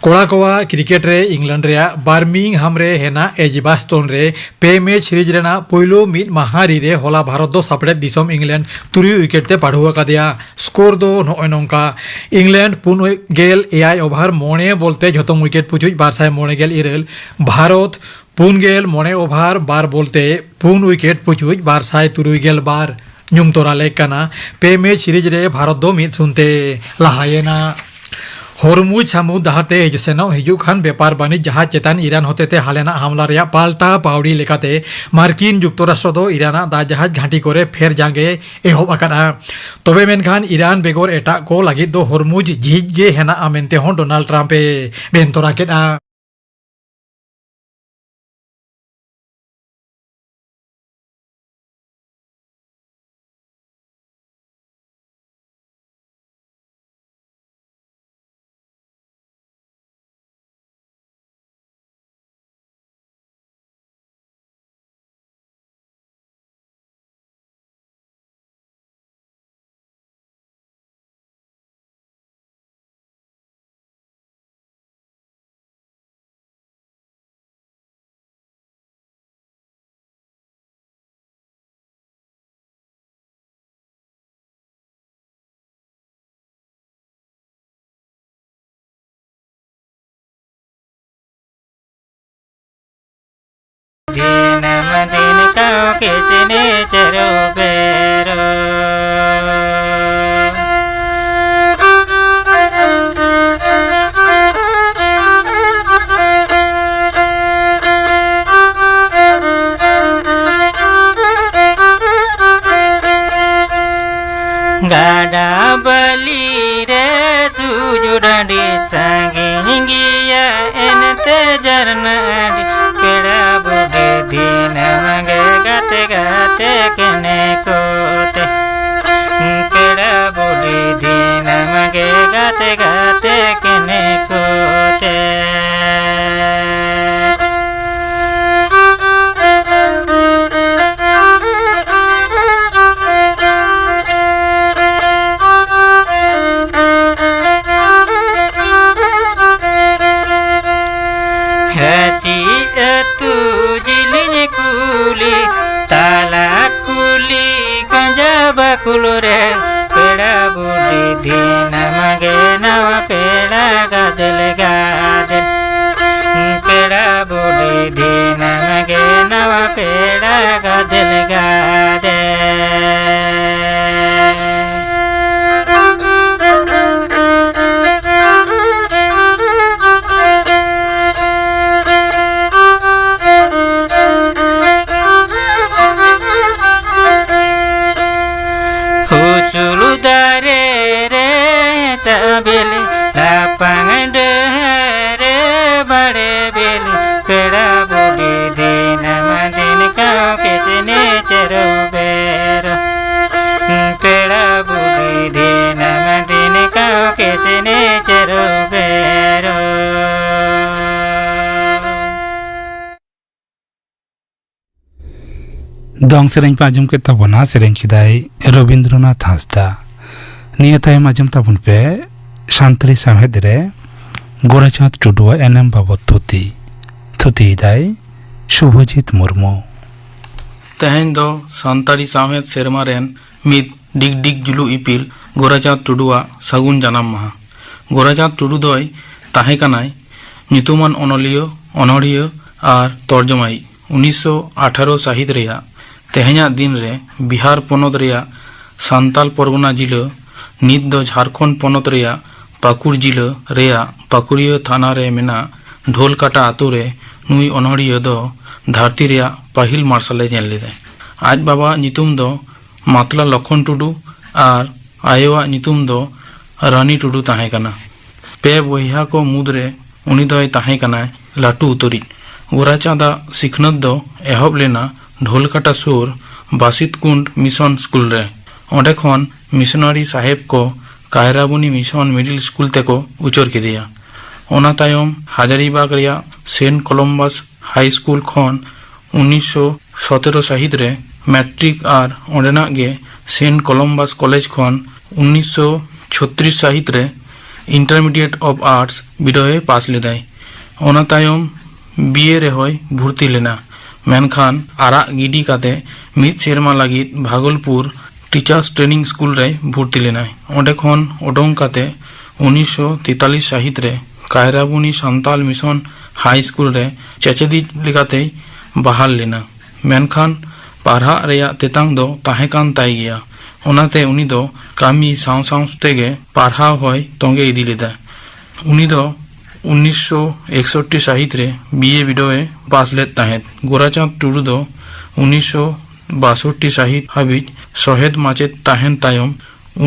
ᱠᱚᱲᱟ ᱠᱚᱣᱟᱜ ᱠᱨᱤᱠᱮᱴ ᱨᱮ ᱤᱝᱞᱮᱱᱰ ᱨᱮᱭᱟᱜ ᱵᱟᱨᱢᱤᱝᱦᱟᱢ ᱨᱮ ᱦᱮᱱᱟᱜ ᱮᱡᱵᱟᱥᱴᱚᱱ ᱨᱮ ᱯᱮ ᱢᱮᱪ ᱥᱤᱨᱤᱡᱽ ᱨᱮᱱᱟᱜ ᱯᱩᱭᱞᱩ ᱢᱤᱫ ᱢᱟᱦᱟ ᱨᱤ ᱨᱮ ᱦᱚᱞᱟ ᱵᱷᱟᱨᱚᱛ ᱫᱚ ᱥᱟᱯᱲᱮᱛ ᱫᱤᱥᱚᱢ ᱤᱝᱞᱮᱱᱰ ᱛᱩᱨᱩᱭ ᱩᱭᱠᱮᱴ ᱛᱮ ᱯᱟᱹᱰᱷᱩ ᱟᱠᱟᱫᱮᱭᱟ᱾ ᱥᱠᱳᱨ ᱫᱚ ᱱᱚᱜᱼᱚᱭ ᱱᱚᱝᱠᱟ: ᱤᱝᱞᱮᱱᱰ ᱯᱩᱱ ᱜᱮᱞ ᱮᱭᱟᱭ ᱳᱵᱷᱟᱨ ᱢᱚᱬᱮ ᱵᱚᱞ ᱛᱮ ᱡᱷᱚᱛᱚᱢ ᱩᱭᱠᱮᱴ ᱯᱩᱪᱩᱡ ᱵᱟᱨ ᱥᱟᱭ ᱢᱚᱬᱮ ᱜᱮᱞ ᱤᱨᱟᱹᱞ, ᱵᱷᱟᱨᱚᱛ ᱯᱩᱱ ᱜᱮᱞ ᱢᱚᱬᱮ ᱳᱵᱷᱟᱨ ᱵᱟᱨ ᱵᱚᱞ ᱛᱮ ᱯᱩᱱ ᱩᱭᱠᱮᱴ ᱯᱩᱪᱩᱡ ᱵᱟᱨ ᱥᱟᱭ ᱛᱩᱨᱩᱭ ᱜᱮᱞ ᱵᱟᱨ᱾ ᱧᱩᱢ ᱛᱚᱨᱟ ᱞᱮᱠ ᱠᱟᱱᱟ᱾ ᱯᱮ ᱢᱮᱪ ᱥᱤᱨᱤᱡᱽ ᱨᱮ ᱵᱷᱟᱨᱚᱛ ᱫᱚ ᱢᱤᱫ ᱥᱩᱱ ᱛᱮ ᱞᱟᱦᱟᱭᱮᱱᱟ᱾ ᱦᱚᱨᱢᱩᱡᱽ ᱥᱟᱹᱢᱩᱫ ᱰᱟᱦᱟᱨ ᱛᱮ ᱦᱤᱡᱩᱜ ᱥᱮᱱᱚᱜ ᱦᱤᱡᱩᱜ ᱠᱷᱟᱱ ᱵᱮᱯᱟᱨ ᱵᱟᱹᱱᱤᱡᱽ ᱡᱟᱦᱟᱡᱽ ᱪᱮᱛᱟᱱ ᱤᱨᱟᱱ ᱦᱚᱛᱮᱛᱮ ᱦᱟᱞᱮᱱᱟᱜ ᱦᱟᱢᱞᱟ ᱨᱮᱭᱟᱜ ᱯᱟᱞᱴᱟ ᱯᱟᱹᱣᱲᱤ ᱞᱮᱠᱟᱛᱮ ᱢᱟᱨᱠᱤᱱ ᱡᱩᱠᱛᱚᱨᱟᱥᱴᱨᱚ ᱫᱚ ᱤᱨᱟᱱᱟᱜ ᱫᱟᱜ ᱡᱟᱦᱟᱡᱽ ᱜᱷᱟᱹᱴᱤ ᱠᱚᱨᱮ ᱯᱷᱮᱨ ᱡᱟᱸᱜᱮ ᱮᱦᱚᱵ ᱟᱠᱟᱫᱼᱟ᱾ ᱛᱚᱵᱮ ᱢᱮᱱᱠᱷᱟᱱ ᱤᱨᱟᱱ ᱵᱮᱜᱚᱨ ᱮᱴᱟᱜ ᱠᱚ ᱞᱟᱹᱜᱤᱫ ᱫᱚ ᱦᱚᱨᱢᱩᱡᱽ ᱡᱷᱤᱡ ᱜᱮ ᱦᱮᱱᱟᱜᱼᱟ ᱢᱮᱱᱛᱮ ᱦᱚᱸ ᱰᱳᱱᱟᱞᱰ ᱴᱨᱟᱢᱯ ᱮ ᱢᱮᱱ ᱛᱚᱨᱟ ᱠᱮᱫᱼᱟ᱾ ᱫᱤᱱᱟᱹᱢ ᱫᱤᱱ ᱠᱟᱹᱣ ᱠᱤᱥᱱᱤ ᱪᱮᱨᱚ ᱵᱮᱨᱚ᱾ ᱜᱟᱰᱟ ᱵᱟᱹᱞᱤ ᱨᱮ ᱥᱩᱡᱩ ᱰᱟᱹᱰᱤ ᱥᱟᱺᱜᱤᱧ ᱜᱮᱭᱟ ᱮᱱᱛᱮ ᱡᱷᱟᱨᱱᱟ ᱟᱹᱰᱤ᱾ ᱯᱮᱲᱟ ᱵᱩᱰᱷᱤ ᱫᱤᱱᱟᱹᱢ ᱜᱮ ᱜᱟᱛᱮ ᱜᱟᱛᱮ ᱠᱮᱱᱮ ᱠᱚᱛᱮ᱾ ᱯᱮᱲᱟ ᱵᱩᱰᱷᱤ ᱫᱤᱱᱟᱹᱢ ᱜᱮ ᱜᱟᱛᱮ ᱜᱟᱛᱮ ᱠᱮᱱᱮ ᱠᱚᱛᱮ᱾ ᱨᱟᱹᱥᱤ ᱟᱹᱛᱩ ᱡᱤᱞᱤᱧ ᱠᱩᱞᱤ, ᱛᱟᱞᱟ ᱠᱩᱞᱤ ᱠᱚᱸᱡᱟ ᱵᱟᱠᱩᱞ ᱨᱮ, ᱯᱮᱲᱟ ᱵᱩᱰᱷᱤ ᱫᱤᱱᱟᱹᱢ ᱜᱮ ᱱᱟᱣᱟ ᱯᱮᱲᱟ ᱜᱟᱫᱮᱞ ᱜᱟᱫᱮᱞ᱾ ᱯᱮᱲᱟ ᱵᱩᱰᱷᱤ ᱫᱤᱱᱟᱹᱢ ᱜᱮ ᱱᱟᱣᱟ ᱯᱮᱲᱟ ᱜᱟᱫᱮᱞ ᱜᱟᱫᱮ᱾ ᱩᱥᱩᱞ ᱫᱟᱨᱮ ᱨᱮ ᱥᱟᱵᱤᱞᱤ, ᱞᱟᱯᱷᱟᱝ ᱰᱟᱹᱦᱟᱹᱨ ᱨᱮ ᱵᱟᱲᱮ ᱵᱤᱞᱤ, ᱯᱮᱲᱟ ᱵᱩᱰᱷᱤ ᱫᱤᱱᱟᱹᱢ ᱫᱤᱱ ᱠᱟᱣ ᱠᱤᱥᱱᱤ ᱪᱮᱨᱚ ᱵᱮᱨᱚ᱾ ᱯᱮᱲᱟ ᱵᱩᱰᱷᱤ ᱫᱤᱱᱟᱹᱢ ᱫᱤᱱ ᱠᱟᱣ ᱠᱤᱥᱱᱤ ᱪᱮᱨᱚ ᱵᱮᱨᱚ᱾ ᱫᱚᱝ ᱥᱮᱨᱮᱧ ᱯᱮ ᱟᱸᱡᱚᱢ ᱠᱮᱫ ᱛᱟᱵᱚᱱᱟ, ᱥᱮᱨᱮᱧ ᱠᱮᱫᱟᱭ ᱨᱚᱵᱤᱱᱫᱨᱚᱱᱟᱛᱷ ᱦᱟᱸᱥᱫᱟ᱾ ᱱᱤᱭᱟᱹ ᱛᱟᱭᱚᱢ ᱟᱸᱡᱚᱢ ᱛᱟᱵᱚᱱ ᱯᱮ ᱥᱟᱱᱛᱟᱲᱤ ᱥᱟᱶᱦᱮᱫ ᱨᱮ ᱜᱳᱨᱟᱪᱟᱸᱫᱽ ᱴᱩᱰᱩᱣᱟᱜ ᱮᱱᱮᱢ ᱵᱟᱵᱚᱛ ᱛᱷᱩᱛᱤ᱾ ᱛᱷᱩᱛᱤᱭᱮᱫᱟᱭ ᱥᱩᱵᱷᱚᱡᱤᱛ ᱢᱩᱨᱢᱩ᱾ ᱛᱮᱦᱮᱧ ᱫᱚ ᱥᱟᱱᱛᱟᱲᱤ ᱥᱟᱶᱦᱮᱫ ᱥᱮᱨᱢᱟ ᱨᱮᱱ ᱢᱤᱫ ᱰᱤᱜᱽᱰᱤᱜ ᱡᱩᱞᱩᱜ ᱤᱯᱤᱞ ᱜᱳᱨᱟᱪᱟᱸᱫᱽ ᱴᱩᱰᱩᱣᱟᱜ ᱥᱟᱹᱜᱩᱱ ᱡᱟᱱᱟᱢ ᱢᱟᱦᱟ᱾ ᱜᱳᱨᱟᱪᱟᱸᱫᱽ ᱴᱩᱰᱩ ᱫᱚᱭ ᱛᱟᱦᱮᱸ ᱠᱟᱱᱟᱭ ᱧᱩᱛᱩᱢᱟᱱ ᱚᱱᱚᱞᱤᱭᱟᱹ, ᱚᱱᱚᱲᱦᱤᱭᱟᱹ ᱟᱨ ᱛᱚᱨᱡᱚᱢᱟᱭᱤᱡ᱾ ᱩᱱᱤᱥᱥᱚ ᱟᱴᱷᱟᱨᱚ ᱥᱟᱹᱦᱤᱛ ᱨᱮᱭᱟᱜ ᱛᱮᱦᱮᱧᱟᱜ ᱫᱤᱱ ᱨᱮ ᱵᱤᱦᱟᱨ ᱯᱚᱱᱚᱛ ᱨᱮᱭᱟᱜ ᱥᱟᱱᱛᱟᱞ ᱯᱚᱨᱜᱚᱱᱟ ᱡᱤᱞᱟᱹ, ᱱᱤᱛ ᱫᱚ ᱡᱷᱟᱲᱠᱷᱚᱸᱰ ᱯᱚᱱᱚᱛ ᱨᱮᱭᱟᱜ ᱯᱟᱹᱠᱩᱲ ᱡᱤᱞᱟᱹ ᱨᱮᱭᱟᱜ ᱯᱟᱹᱠᱩᱲᱤᱭᱟᱹ ᱛᱷᱟᱱᱟ ᱨᱮ ᱢᱮᱱᱟᱜ ᱰᱷᱳᱞᱠᱟᱴᱟ ᱟᱛᱳ ᱨᱮ ᱱᱩᱭ ᱚᱱᱚᱲᱦᱤᱭᱟᱹ ᱫᱚ ᱫᱷᱟᱹᱨᱛᱤ ᱨᱮᱭᱟᱜ ᱯᱟᱹᱦᱤᱞ ᱢᱟᱨᱥᱟᱞᱮ ᱧᱮᱞ ᱞᱮᱫᱟ᱾ ᱟᱡ ᱵᱟᱵᱟᱣᱟᱜ ᱧᱩᱛᱩᱢ ᱫᱚ ᱢᱟᱛᱞᱟ ᱞᱚᱠᱷᱚᱱ ᱴᱩᱰᱩ ᱟᱨ ᱟᱭᱳᱣᱟᱜ ᱧᱩᱛᱩᱢ ᱫᱚ ᱨᱟᱱᱤ ᱴᱩᱰᱩ ᱛᱟᱦᱮᱸ ᱠᱟᱱᱟ᱾ ᱯᱮ ᱵᱚᱭᱦᱟ ᱠᱚ ᱢᱩᱫᱽᱨᱮ ᱩᱱᱤ ᱫᱚᱭ ᱛᱟᱦᱮᱸ ᱠᱟᱱᱟᱭ ᱞᱟᱹᱴᱩ ᱩᱛᱟᱹᱨᱤᱡ᱾ ᱜᱳᱨᱟᱪᱟᱸᱫᱟᱜ ᱥᱤᱠᱷᱱᱟᱹᱛ ᱫᱚ ᱮᱦᱚᱵ ᱞᱮᱱᱟ ᱰᱷᱳᱞᱠᱟᱴᱟ ᱥᱩᱨ ᱵᱟᱥᱤᱛᱠᱩᱸᱰ ᱢᱤᱥᱚᱱ ᱥᱠᱩᱞ ᱨᱮ᱾ ᱚᱸᱰᱮ ᱠᱷᱚᱱ ᱢᱤᱥᱚᱱᱟᱨᱤ ᱥᱟᱦᱮᱵᱽ ᱠᱚ ᱠᱟᱭᱨᱟᱵᱩᱱᱤ ᱢᱤᱥᱚᱱ ᱢᱤᱰᱤᱞ ᱥᱠᱩᱞ ᱛᱮᱠᱚ ᱩᱪᱟᱹᱲ ᱠᱮᱫᱮᱭᱟ᱾ ᱚᱱᱟ ᱛᱟᱭᱚᱢ ᱦᱟᱡᱟᱨᱤᱵᱟᱜᱽ ᱨᱮᱭᱟᱜ ᱥᱮᱱᱴ ᱠᱚᱞᱚᱢᱵᱟᱥ ᱦᱟᱭ ᱥᱠᱩᱞ ᱠᱷᱚᱱ ᱩᱱᱤᱥᱥᱚ ᱥᱚᱛᱮᱨᱚ ᱥᱟᱹᱦᱤᱛ ᱨᱮ ᱢᱮᱴᱨᱤᱠ ᱟᱨ ᱚᱸᱰᱮᱱᱟᱜ ᱜᱮ ᱥᱮᱱᱴ ᱠᱚᱞᱚᱢᱵᱟᱥ ᱠᱚᱞᱮᱡᱽ ᱠᱷᱚᱱ ᱩᱱᱤᱥᱥᱚ ᱪᱷᱚᱛᱨᱤᱥ ᱥᱟᱹᱦᱤᱛ ᱨᱮ Intermediate of Arts ᱵᱤᱰᱟᱹᱣ ᱮ ᱯᱟᱥ ᱞᱮᱫᱟᱭ᱾ ᱚᱱᱟ ᱛᱟᱭᱚᱢ ᱵᱤ ᱮ ᱨᱮᱦᱚᱸᱭ ᱵᱷᱩᱨᱛᱤ ᱞᱮᱱᱟ, ᱢᱮᱱᱠᱷᱟᱱ ᱟᱨᱟᱜ ᱜᱤᱰᱤ ᱠᱟᱛᱮ ᱢᱤᱫ ᱥᱮᱨᱢᱟ ᱞᱟᱹᱜᱤᱫ ᱵᱷᱟᱜᱚᱞᱯᱩᱨ ᱴᱤᱪᱟᱨᱥ ᱴᱨᱮᱱᱤᱝ ᱥᱠᱩᱞ ᱨᱮᱭ ᱵᱷᱩᱨᱛᱤ ᱞᱮᱱᱟᱭ᱾ ᱚᱸᱰᱮ ᱠᱷᱚᱱ ᱚᱰᱚᱝ ᱠᱟᱛᱮ ᱩᱱᱤᱥᱥᱚ ᱛᱮᱛᱟᱞᱤᱥ ᱥᱟᱹᱦᱤᱛ ᱨᱮ ᱠᱟᱭᱨᱟᱵᱩᱱᱤ ᱥᱟᱱᱛᱟᱞ ᱢᱤᱥᱚᱱ ᱦᱟᱭ ᱥᱠᱩᱞ ᱨᱮ ᱪᱮᱪᱮᱫᱤᱡ ᱞᱮᱠᱟᱛᱮᱭ ᱵᱟᱦᱟᱞ ᱞᱮᱱᱟ᱾ ᱢᱮᱱᱠᱷᱟᱱ ᱯᱟᱲᱦᱟᱜ ᱨᱮᱭᱟᱜ ᱛᱮᱛᱟᱝ ᱫᱚ ᱛᱟᱦᱮᱸ ᱠᱟᱱ ᱛᱟᱭ ᱜᱮᱭᱟ, ᱚᱱᱟᱛᱮ ᱩᱱᱤ ᱫᱚ ᱠᱟᱹᱢᱤ ᱥᱟᱶ ᱥᱟᱶ ᱛᱮᱜᱮ ᱯᱟᱲᱦᱟᱣ ᱦᱚᱸᱭ ᱛᱚᱸᱜᱮ ᱤᱫᱤ ᱞᱮᱫᱟ᱾ ᱩᱱᱤ ᱫᱚ ᱩᱱᱤᱥᱥᱚ ᱮᱠᱥᱚᱴᱴᱤ ᱥᱟᱹᱦᱤᱛ ᱨᱮ ᱵᱤ ᱮ ᱵᱤᱰᱟᱹᱣ ᱮ ᱯᱟᱥ ᱞᱮᱫ ᱛᱟᱦᱮᱸᱫ᱾ ᱜᱳᱨᱟᱪᱟᱸᱫᱽ ᱴᱩᱰᱩ ᱫᱚ ᱩᱱᱤᱥᱥᱚ ᱵᱟᱥᱚᱴᱴᱤ ᱥᱟᱹᱦᱤᱛ ᱦᱟᱹᱵᱤᱡ ᱥᱚᱦᱮᱫ ᱢᱟᱪᱮᱫ ᱛᱟᱦᱮᱱ ᱛᱟᱭᱚᱢ,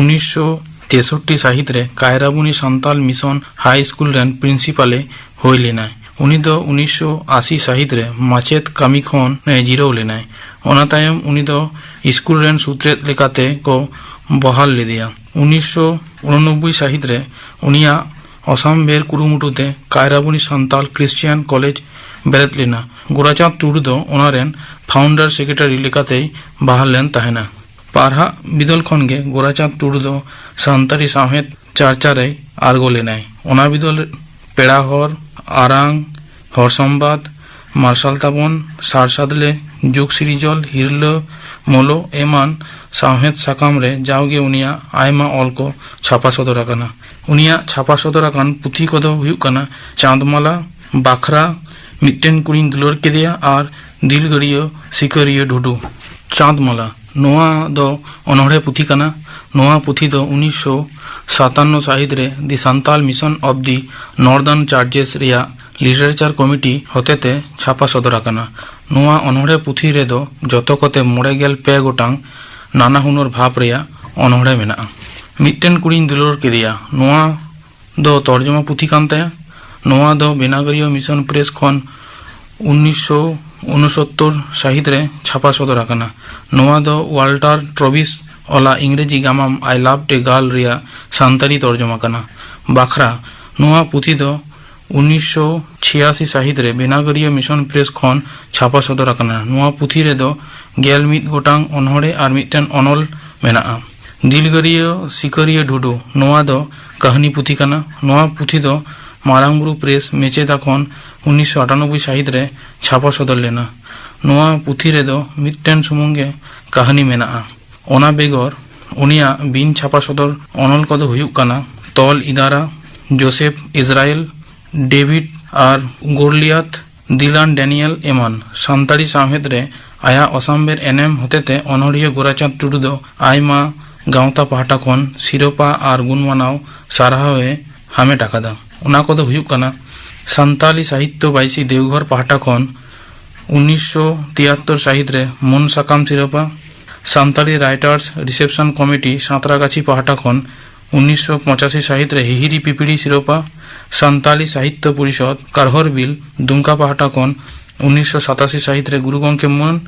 ᱩᱱᱤᱥᱥᱚ ᱛᱮᱥᱚᱴᱴᱤ ᱥᱟᱹᱦᱤᱛ ᱨᱮ ᱠᱟᱭᱨᱟᱵᱩᱱᱤ ᱥᱟᱱᱛᱟᱞ ᱢᱤᱥᱚᱱ ᱦᱟᱭ ᱥᱠᱩᱞ ᱨᱮᱱ ᱯᱨᱤᱱᱥᱤᱯᱟᱞ ᱮ ᱦᱩᱭ ᱞᱮᱱᱟᱭ᱾ ᱩᱱᱤ ᱫᱚ ᱩᱱᱤᱥᱥᱚ ᱟᱥᱤ ᱥᱟᱹᱦᱤᱛ ᱨᱮ ᱢᱟᱪᱮᱫ ᱠᱟᱹᱢᱤ ᱠᱷᱚᱱ ᱮ ᱡᱤᱨᱟᱹᱣ ᱞᱮᱱᱟᱭ᱾ ᱚᱱᱟ ᱛᱟᱭᱚᱢ ᱩᱱᱤ ᱫᱚ ᱥᱠᱩᱞ ᱨᱮᱱ ᱥᱩᱛᱨᱮᱫ ᱞᱮᱠᱟᱛᱮ ᱠᱚ ᱵᱚᱦᱟᱞ ᱞᱮᱫᱮᱭᱟ᱾ ᱩᱱᱤᱥᱥᱚ ᱩᱱᱚᱱᱚᱵᱵᱳᱭ ᱥᱟᱹᱦᱤᱛ ᱨᱮ ᱩᱱᱤᱭᱟᱜ ᱚᱥᱟᱢᱵᱷᱮᱨ ᱠᱩᱨᱩᱢᱩᱴᱩ ᱛᱮ ᱠᱟᱭᱨᱟᱵᱩᱱᱤ ᱥᱟᱱᱛᱟᱞ ᱠᱨᱤᱥᱪᱤᱭᱟᱱ ᱠᱚᱞᱮᱡᱽ ᱵᱮᱨᱮᱫ ᱞᱮᱱᱟ᱾ ᱜᱳᱨᱟᱪᱟᱸᱫᱽ ᱴᱩᱰᱩ ᱫᱚ ᱚᱱᱟ ᱨᱮᱱ ᱯᱷᱟᱣᱩᱱᱰᱟᱨ ᱥᱮᱠᱨᱮᱴᱟᱨᱤ ᱞᱮᱠᱟᱛᱮᱭ ᱵᱟᱦᱟᱞ ᱞᱮᱱ ᱛᱟᱦᱮᱱᱟ᱾ ᱯᱟᱲᱦᱟᱜ ᱵᱤᱫᱟᱹᱞ ᱠᱷᱚᱱ ᱜᱮ ᱜᱳᱨᱟᱪᱟᱸᱫᱽ ᱴᱩᱰᱩ ᱫᱚ ᱥᱟᱱᱛᱟᱲᱤ ᱥᱟᱶᱦᱮᱫ ᱪᱟᱨᱪᱟ ᱨᱮᱭ ᱟᱬᱜᱚ ᱞᱮᱱᱟᱭ᱾ ᱚᱱᱟ ᱵᱤᱫᱟᱹᱞ ᱯᱮᱲᱟ ᱦᱚᱲ, ᱟᱨᱟᱝ, ᱦᱚᱲ ᱥᱚᱢᱵᱟᱫ, ᱢᱟᱨᱥᱟᱞ ᱛᱟᱵᱚᱱ, ᱥᱟᱨ ᱥᱟᱫᱽᱞᱮ, ᱡᱩᱜᱽ ᱥᱤᱨᱤᱡᱚᱞ, ᱦᱤᱨᱞᱟᱹ, ᱢᱳᱞᱳ ᱮᱢᱟᱱ ᱥᱟᱶᱦᱮᱫ ᱥᱟᱠᱟᱢ ᱨᱮ ᱡᱟᱣᱜᱮ ᱩᱱᱤᱭᱟᱜ ᱟᱭᱢᱟ ᱚᱞ ᱠᱚ ᱪᱷᱟᱯᱟ ᱥᱚᱫᱚᱨ ᱟᱠᱟᱱᱟ᱾ ᱩᱱᱤᱭᱟᱜ ᱪᱷᱟᱯᱟ ᱥᱚᱫᱚᱨ ᱟᱠᱟᱱ ᱯᱩᱛᱷᱤ ᱠᱚᱫᱚ ᱦᱩᱭᱩᱜ ᱠᱟᱱᱟ ᱪᱟᱸᱫᱽᱢᱟᱞᱟ, ᱵᱟᱠᱷᱨᱟ, ᱢᱤᱫᱴᱮᱱ ᱠᱩᱲᱤᱧ ᱫᱩᱞᱟᱹᱲ ᱠᱮᱫᱮᱭᱟ ᱟᱨ ᱫᱤᱞᱜᱟᱹᱨᱤᱭᱟᱹ ᱥᱤᱠᱟᱹᱨᱤᱭᱟᱹ ᱰᱷᱩᱰᱩ᱾ ᱪᱟᱸᱫᱽᱢᱟᱞᱟ, ᱱᱚᱣᱟ ᱫᱚ ᱚᱱᱚᱬᱦᱮ ᱯᱩᱛᱷᱤ ᱠᱟᱱᱟ᱾ ᱱᱚᱣᱟ ᱯᱩᱛᱷᱤ ᱫᱚ ᱩᱱᱤᱥᱥᱚ ᱥᱟᱛᱟᱱᱱᱚ ᱥᱟᱹᱦᱤᱛ ᱨᱮ The Santal Mission of the Northern Churches ᱨᱮᱭᱟᱜ ᱞᱤᱴᱟᱨᱮᱪᱟᱨ ᱠᱚᱢᱤᱴᱤ ᱦᱚᱛᱮᱛᱮ ᱪᱷᱟᱯᱟ ᱥᱚᱫᱚᱨ ᱟᱠᱟᱱᱟ᱾ ᱱᱚᱣᱟ ᱚᱱᱚᱬᱦᱮ ᱯᱩᱛᱷᱤ ᱨᱮᱫᱚ ᱡᱚᱛᱚ ᱠᱚᱛᱮ ᱢᱚᱬᱮ ᱜᱮᱞ ᱯᱮ ᱜᱚᱴᱟᱝ ᱱᱟᱱᱟ ᱦᱩᱱᱟᱹᱨ ᱵᱷᱟᱵᱽ ᱨᱮᱭᱟᱜ ᱚᱱᱚᱬᱦᱮ ᱢᱮᱱᱟᱜᱼᱟ᱾ ᱢᱤᱫᱴᱮᱱ ᱠᱩᱲᱤᱧ ᱫᱩᱞᱟᱹᱲ ᱠᱮᱫᱮᱭᱟ, ᱱᱚᱣᱟ ᱫᱚ ᱛᱚᱨᱡᱚᱢᱟ ᱯᱩᱛᱷᱤ ᱠᱟᱱ ᱛᱟᱭᱟ᱾ ᱱᱚᱣᱟ ᱫᱚ ᱵᱮᱱᱟᱜᱚᱨᱤᱭᱟᱹ ᱢᱤᱥᱚᱱ ᱯᱨᱮᱥ ᱠᱷᱚᱱ ᱩᱱᱤᱥᱥᱚ ᱩᱱᱚᱥᱚᱛᱛᱚᱨ ᱥᱟᱹᱦᱤᱛ ᱨᱮ ᱪᱷᱟᱯᱟ ᱥᱚᱫᱚᱨ ᱟᱠᱟᱱᱟ᱾ ᱱᱚᱣᱟ ᱫᱚ ᱣᱟᱞᱴᱟᱨ ᱴᱨᱚᱵᱤᱥ ᱚᱞᱟᱜ ᱤᱝᱨᱮᱡᱤ ᱜᱟᱢᱟᱢ I Loved a Girl ᱨᱮᱭᱟᱜ ᱥᱟᱱᱛᱟᱲᱤ ᱛᱚᱨᱡᱚᱢᱟ ᱠᱟᱱᱟ᱾ ᱵᱟᱠᱷᱨᱟ, ᱱᱚᱣᱟ ᱯᱩᱛᱷᱤ ᱫᱚ ᱩᱱᱤᱥᱥᱚ ᱪᱷᱤᱭᱟᱥᱤ ᱥᱟᱹᱦᱤᱛ ᱨᱮ ᱵᱮᱱᱟᱜᱚᱨᱤᱭᱟᱹ ᱢᱤᱥᱚᱱ ᱯᱨᱮᱥ ᱠᱷᱚᱱ ᱪᱷᱟᱯᱟ ᱥᱚᱫᱚᱨ ᱟᱠᱟᱱᱟ᱾ ᱱᱚᱣᱟ ᱯᱩᱛᱷᱤ ᱨᱮᱫᱚ ᱜᱮᱞ ᱢᱤᱫ ᱜᱚᱴᱟᱝ ᱚᱱᱚᱬᱦᱮ ᱟᱨ ᱢᱤᱫᱴᱮᱱ ᱚᱱᱚᱞ ᱢᱮᱱᱟᱜᱼᱟ᱾ ᱫᱤᱞᱜᱟᱹᱨᱤᱭᱟᱹ ᱥᱤᱠᱟᱹᱨᱤᱭᱟᱹ ᱰᱷᱩᱰᱩ, ᱱᱚᱣᱟ ᱫᱚ ᱠᱟᱹᱦᱱᱤ ᱯᱩᱛᱷᱤ ᱠᱟᱱᱟ᱾ ᱱᱚᱣᱟ ᱯᱩᱛᱷᱤ ᱫᱚ ᱢᱟᱨᱟᱝ ᱵᱩᱨᱩ ᱯᱨᱮᱥ ᱢᱮᱪᱮᱫᱟ ᱠᱷᱚᱱ ᱩᱱᱤᱥᱥᱚ ᱟᱴᱟᱱᱚᱵᱵᱳᱭ ᱥᱟᱹᱦᱤᱛ ᱨᱮ ᱪᱷᱟᱯᱟ ᱥᱚᱫᱚᱨ ᱞᱮᱱᱟ᱾ ᱱᱚᱣᱟ ᱯᱩᱛᱷᱤ ᱨᱮᱫᱚ ᱢᱤᱫᱴᱮᱱ ᱥᱩᱢᱩᱝ ᱜᱮ ᱠᱟᱹᱦᱱᱤ ᱢᱮᱱᱟᱜᱼᱟ᱾ ᱚᱱᱟ ᱵᱮᱜᱚᱨ ᱩᱱᱤᱭᱟᱜ ᱵᱤᱱ ᱪᱷᱟᱯᱟ ᱥᱚᱫᱚᱨ ᱚᱱᱚᱞ ᱠᱚᱫᱚ ᱦᱩᱭᱩᱜ ᱠᱟᱱᱟ ᱛᱚᱞ ᱤᱫᱟᱨᱟ, ᱡᱳᱥᱮᱯᱷ ᱤᱥᱨᱟᱭᱮᱞ, ᱰᱮᱵᱷᱤᱰ ᱟᱨ ᱜᱳᱨᱞᱤᱭᱟᱛᱷ, ᱫᱤᱞᱟᱱ ᱰᱮᱱᱤᱭᱮᱞ ᱮᱢᱟᱱ᱾ ᱥᱟᱱᱛᱟᱲᱤ ᱥᱟᱶᱦᱮᱫ ᱨᱮ ᱟᱭᱟᱜ ᱚᱥᱟᱢᱵᱷᱮᱲ ᱮᱱᱮᱢ ᱦᱚᱛᱮᱛᱮ ᱚᱱᱚᱲᱦᱤᱭᱟᱹ ᱜᱳᱨᱟᱪᱟᱸᱫᱽ ᱴᱩᱰᱩ ᱫᱚ ᱟᱭᱢᱟ ᱜᱟᱶᱛᱟ ᱯᱟᱦᱴᱟ ᱠᱷᱚᱱ ᱥᱤᱨᱳᱯᱟ ᱟᱨ ᱜᱩᱱᱢᱟᱱᱟᱣ ᱥᱟᱨᱦᱟᱣ ᱮ ᱦᱟᱢᱮᱴ ᱟᱠᱟᱫᱟ᱾ ᱚᱱᱟ ᱠᱚᱫᱚ ᱦᱩᱭᱩᱜ ᱠᱟᱱᱟ, ᱥᱟᱱᱛᱟᱞᱤ ᱥᱟᱦᱤᱛᱭᱚ ᱵᱟᱭᱥᱤ ᱫᱮᱣᱜᱷᱚᱨ ᱯᱟᱦᱴᱟ ᱠᱷᱚᱱ ᱩᱱᱤᱥᱥᱚ ᱛᱤᱭᱟᱛᱛᱚᱨ ᱥᱟᱹᱦᱤᱛ ᱨᱮ ᱢᱟᱹᱱ ᱥᱟᱠᱟᱢ ᱥᱤᱨᱳᱯᱟ, ᱥᱟᱱᱛᱟᱲᱤ ᱨᱟᱭᱴᱟᱨᱥ ᱨᱤᱥᱮᱯᱥᱚᱱ ᱠᱚᱢᱤᱴᱤ ᱥᱟᱸᱛᱨᱟᱜᱟᱪᱷᱤ ᱯᱟᱦᱴᱟ ᱠᱷᱚᱱ ᱩᱱᱤᱥᱥᱚ ᱯᱚᱸᱪᱟᱥᱤ ᱥᱟᱹᱦᱤᱛ ᱨᱮ ᱦᱤᱦᱤᱨᱤ ᱯᱤᱯᱤᱲᱤ ᱥᱤᱨᱳᱯᱟ, ᱥᱟᱱᱛᱟᱲᱤ ᱥᱟᱦᱤᱛᱭᱚ ᱯᱚᱨᱤᱥᱚᱫᱽ ᱠᱟᱨᱦᱚᱨᱵᱤᱞ ᱫᱩᱢᱠᱟ ᱯᱟᱦᱴᱟ ᱠᱷᱚᱱ ᱩᱱᱤᱥᱥᱚ ᱥᱟᱛᱟᱥᱤ ᱥᱟᱹᱦᱤᱛ ᱨᱮ ᱜᱩᱨᱩ ᱜᱚᱢᱠᱮ ᱢᱟᱹᱱ,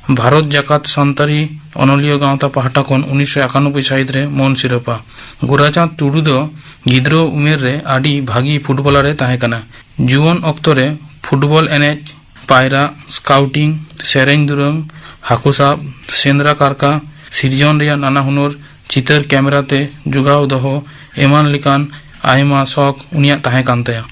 ᱵᱷᱟᱨᱚᱛ ᱡᱟᱠᱟᱛ ᱥᱟᱱᱛᱟᱲᱤ ᱚᱱᱚᱞᱤᱭᱟᱹ ᱜᱟᱶᱛᱟ ᱯᱟᱦᱴᱟ ᱠᱷᱚᱱ ᱩᱱᱤᱥᱥᱚ ᱮᱠᱟᱱᱚᱵᱵᱳᱭ ᱥᱟᱹᱦᱤᱛ ᱨᱮ ᱢᱟᱹᱱ ᱥᱤᱨᱳᱯᱟ᱾ ᱜᱳᱨᱟᱪᱟᱸᱫᱽ ᱴᱩᱰᱩ ᱫᱚ ᱜᱤᱫᱽᱨᱟᱹ ᱩᱢᱮᱨ ᱨᱮ ᱟᱹᱰᱤ ᱵᱷᱟᱹᱜᱤ ᱯᱷᱩᱴᱵᱚᱞᱟᱨ ᱮ ᱛᱟᱦᱮᱸ ᱠᱟᱱᱟ᱾ ᱡᱩᱣᱟᱹᱱ ᱚᱠᱛᱚ ᱨᱮ ᱯᱷᱩᱴᱵᱚᱞ ᱮᱱᱮᱡ, ᱯᱟᱭᱨᱟᱜ, ᱥᱠᱟᱣᱴᱤᱝ, ᱥᱮᱨᱮᱧ ᱫᱩᱨᱟᱹᱝ, ᱦᱟᱹᱠᱩ ᱥᱟᱵ, ᱥᱮᱸᱫᱽᱨᱟ ᱠᱟᱨᱠᱟ, ᱥᱤᱨᱡᱚᱱ ᱨᱮᱭᱟᱜ ᱱᱟᱱᱟ ᱦᱩᱱᱟᱹᱨ ᱪᱤᱛᱟᱹᱨ ᱠᱮᱢᱮᱨᱟ ᱛᱮ ᱡᱚᱜᱟᱣ ᱫᱚᱦᱚ ᱮᱢᱟᱱ ᱞᱮᱠᱟᱱ ᱟᱭᱢᱟ ᱥᱚᱠ ᱩᱱᱤᱭᱟᱜ ᱛᱟᱦᱮᱸ ᱠᱟᱱ ᱛᱟᱭᱟ᱾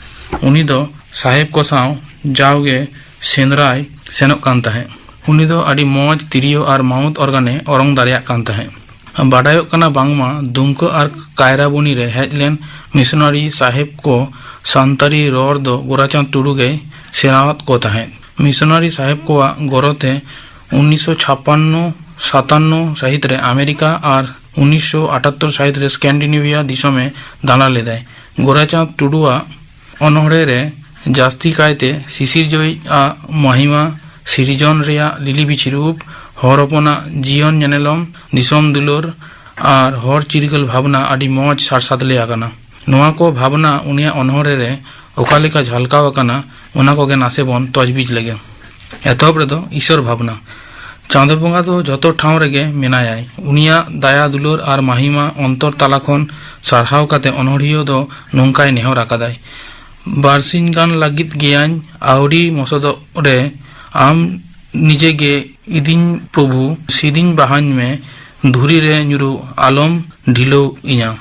ᱩᱱᱤ ᱫᱚ ᱥᱟᱦᱮᱵᱽ ᱠᱚ ᱥᱟᱶ ᱡᱟᱣᱜᱮ ᱥᱮᱸᱫᱽᱨᱟᱭ ᱥᱮᱱᱚᱜ ᱠᱟᱱ ᱛᱟᱦᱮᱸᱫ᱾ ᱩᱱᱤ ᱫᱚ ᱟᱹᱰᱤ ᱢᱚᱡᱽ ᱛᱤᱨᱭᱳ ᱟᱨ ᱢᱟᱣᱩᱛ ᱚᱨᱜᱟᱱ ᱮ ᱚᱨᱚᱝ ᱫᱟᱲᱮᱭᱟᱜ ᱠᱟᱱ ᱛᱟᱦᱮᱸᱫ᱾ ᱵᱟᱰᱟᱭᱚᱜ ᱠᱟᱱᱟ ᱵᱟᱝᱢᱟ ᱫᱩᱢᱠᱟᱹ ᱟᱨ ᱠᱟᱭᱨᱟᱵᱚᱱᱤ ᱨᱮ ᱦᱮᱡ ᱞᱮᱱ ᱢᱤᱥᱚᱱᱟᱨᱤ ᱥᱟᱦᱮᱵᱽ ᱠᱚ ᱥᱟᱱᱛᱟᱲᱤ ᱨᱚᱲ ᱫᱚ ᱜᱳᱨᱟᱪᱟᱸᱫᱽ ᱴᱩᱰᱩ ᱜᱮᱭ ᱥᱮᱬᱟᱣᱟᱫ ᱠᱚ ᱛᱟᱦᱮᱸᱫ᱾ ᱢᱤᱥᱚᱱᱟᱨᱤ ᱥᱟᱦᱮᱵᱽ ᱠᱚᱣᱟᱜ ᱜᱚᱨᱚ ᱛᱮ ᱩᱱᱤᱥᱥᱚ ᱪᱷᱟᱯᱟᱱᱱᱚ ᱥᱟᱛᱟᱱᱱᱚ ᱥᱟᱹᱦᱤᱛ ᱨᱮ ᱟᱢᱮᱨᱤᱠᱟ ᱟᱨ ᱩᱱᱤᱥᱥᱚ ᱟᱴᱟᱛᱛᱚᱨ ᱥᱟᱹᱦᱤᱛ ᱨᱮ ᱥᱠᱮᱱᱰᱤᱱᱮᱵᱷᱤᱭᱟ ᱫᱤᱥᱚᱢᱮ ᱫᱟᱬᱟ ᱞᱮᱫᱟᱭ᱾ ᱜᱳᱨᱟᱪᱟᱸᱫᱽ ᱴᱩᱰᱩᱣᱟᱜ ᱚᱱᱚᱬᱦᱮ ᱨᱮ ᱡᱟᱹᱥᱛᱤ ᱠᱟᱭᱛᱮ ᱥᱤᱥᱤᱨᱡᱟᱹᱣᱤᱡ ᱟᱜ ᱢᱚᱦᱤᱢᱟ, ᱥᱤᱨᱡᱚᱱ ᱨᱮᱭᱟᱜ ᱞᱤᱞᱤᱵᱤᱪᱷᱤ ᱨᱩᱯ, ᱦᱚᱲ ᱦᱚᱯᱚᱱᱟᱜ ᱡᱤᱭᱚᱱ ᱧᱮᱱᱮᱞᱚᱢ, ᱫᱤᱥᱚᱢ ᱫᱩᱞᱟᱹᱲ ᱟᱨ ᱦᱚᱲ ᱪᱤᱨᱜᱟᱹᱞ ᱵᱷᱟᱵᱽᱱᱟ ᱟᱹᱰᱤ ᱢᱚᱡᱽ ᱥᱟᱨᱥᱟᱛ ᱞᱮ ᱟᱠᱟᱱᱟ᱾ ᱱᱚᱣᱟ ᱠᱚ ᱵᱷᱟᱵᱽᱱᱟ ᱩᱱᱤᱭᱟᱜ ᱚᱱᱚᱬᱦᱮ ᱨᱮ ᱚᱠᱟ ᱞᱮᱠᱟ ᱡᱷᱟᱞᱠᱟᱣ ᱟᱠᱟᱱᱟ, ᱚᱱᱟ ᱠᱚᱜᱮ ᱱᱟᱥᱮ ᱵᱚᱱ ᱛᱚᱡᱽᱵᱤᱡᱽ ᱞᱮᱜᱮ᱾ ᱮᱛᱚᱦᱚᱵ ᱨᱮᱫᱚ ᱤᱥᱚᱨ ᱵᱷᱟᱵᱽᱱᱟ᱾ ᱪᱟᱸᱫᱚ ᱵᱚᱸᱜᱟ ᱫᱚ ᱡᱚᱛᱚ ᱴᱷᱟᱶ ᱨᱮᱜᱮ ᱢᱮᱱᱟᱭᱟᱭ᱾ ᱩᱱᱤᱭᱟᱜ ᱫᱟᱭᱟ ᱫᱩᱞᱟᱹᱲ ᱟᱨ ᱢᱟᱦᱤᱢᱟ ᱚᱱᱛᱚᱨ ᱛᱟᱞᱟ ᱠᱷᱚᱱ ᱥᱟᱨᱦᱟᱣ ᱠᱟᱛᱮ ᱚᱱᱚᱬᱦᱤᱭᱟᱹ ᱫᱚ ᱱᱚᱝᱠᱟᱭ ᱱᱮᱦᱚᱨ ᱟᱠᱟᱫᱟᱭ, ᱵᱟᱨᱥᱤᱧ ᱜᱟᱱ ᱞᱟᱹᱜᱤᱫ ᱜᱮᱭᱟᱧ ᱟᱹᱣᱨᱤ ᱢᱚᱥᱚᱫᱚᱜ ᱨᱮ, ᱟᱢ ᱱᱤᱡᱮ ᱜᱮ ᱤᱫᱤᱧ ᱯᱨᱚᱵᱷᱩ, ᱥᱤᱫᱤᱧ ᱵᱟᱦᱟᱧ ᱢᱮ, ᱫᱷᱩᱲᱤ ᱨᱮ ᱧᱩᱨᱩ ᱟᱞᱚᱢ ᱰᱷᱤᱞᱟᱹᱣ ᱤᱧᱟ᱾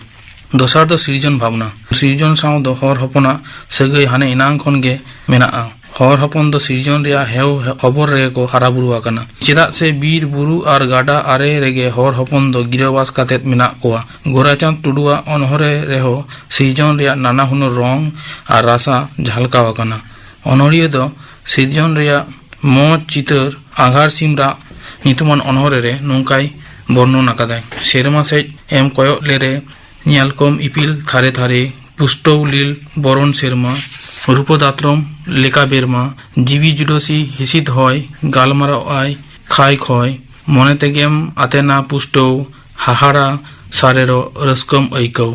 ᱫᱚᱥᱟᱨ ᱫᱚ ᱥᱤᱨᱡᱚᱱ ᱵᱷᱟᱵᱽᱱᱟ᱾ ᱥᱤᱨᱡᱚᱱ ᱥᱟᱶ ᱫᱚ ᱦᱚᱲ ᱦᱚᱯᱚᱱᱟᱜ ᱥᱟᱹᱜᱟᱹᱭ ᱦᱟᱱᱮ ᱮᱱᱟᱝ ᱠᱷᱚᱱ ᱜᱮ ᱢᱮᱱᱟᱜᱼᱟ᱾ ᱦᱚᱲ ᱦᱚᱯᱚᱱ ᱫᱚ ᱥᱤᱨᱡᱚᱱ ᱨᱮᱭᱟᱜ ᱦᱮᱣ ᱦᱚᱵᱚᱨ ᱨᱮᱜᱮ ᱠᱚ ᱦᱟᱨᱟ ᱵᱩᱨᱩ ᱟᱠᱟᱱᱟ᱾ ᱪᱮᱫᱟᱜ ᱥᱮ ᱵᱤᱨ ᱵᱩᱨᱩ ᱟᱨ ᱜᱟᱰᱟ ᱟᱨᱮ ᱨᱮᱜᱮ ᱦᱚᱲ ᱦᱚᱯᱚᱱ ᱫᱚ ᱜᱤᱨᱟᱹᱵᱟᱥ ᱠᱟᱛᱮᱫ ᱢᱮᱱᱟᱜ ᱠᱚᱣᱟ᱾ ᱜᱳᱨᱟᱪᱟᱸᱫᱽ ᱴᱩᱰᱩᱣᱟᱜ ᱚᱱᱚᱬᱦᱮ ᱨᱮᱦᱚᱸ ᱥᱤᱨᱡᱚᱱ ᱨᱮᱭᱟᱜ ᱱᱟᱱᱟ ᱦᱩᱱᱟᱹᱨ ᱨᱚᱝ ᱟᱨ ᱨᱟᱥᱟ ᱡᱷᱟᱞᱠᱟᱣ ᱟᱠᱟᱱᱟ᱾ ᱚᱱᱚᱬᱦᱤᱭᱟᱹ ᱫᱚ ᱥᱤᱨᱡᱚᱱ ᱨᱮᱭᱟᱜ ᱢᱚᱡᱽ ᱪᱤᱛᱟᱹᱨ ᱟᱜᱷᱟᱲ ᱥᱤᱢ ᱨᱟᱜ ᱧᱩᱛᱩᱢᱟᱱ ᱚᱱᱚᱬᱦᱮ ᱨᱮ ᱱᱚᱝᱠᱟᱭ ᱵᱚᱨᱱᱚᱱ ᱟᱠᱟᱫᱟᱭ, ᱥᱮᱨᱢᱟ ᱥᱮᱫ ᱮᱢ ᱠᱚᱭᱚᱜ ᱞᱮᱨᱮ, ᱧᱮᱞᱠᱚᱢ ᱤᱯᱤᱞ ᱛᱷᱟᱨᱮ ᱛᱷᱟᱨᱮ, ᱯᱩᱥᱴᱟᱹᱣ ᱞᱤᱞ ᱵᱚᱨᱚᱱ ᱥᱮᱨᱢᱟ, ᱨᱩᱯᱚ ᱫᱟᱛᱨᱚᱢ ᱞᱮᱠᱟ ᱵᱮᱨᱢᱟ, ᱡᱤᱣᱤ ᱡᱩᱰᱟᱹᱥᱤ ᱦᱤᱥᱤᱫ ᱦᱚᱭ, ᱜᱟᱞᱢᱟᱨᱟᱣ ᱟᱭ ᱠᱷᱟᱭ ᱠᱷᱚᱭ, ᱢᱚᱱᱮ ᱛᱮᱜᱮᱢ ᱟᱛᱮᱱᱟ ᱯᱩᱥᱴᱟᱹᱣ, ᱦᱟᱦᱟᱲᱟ ᱥᱟᱨᱮᱨᱚᱜ ᱨᱟᱹᱥᱠᱟᱹᱢ ᱟᱹᱭᱠᱟᱹᱣ᱾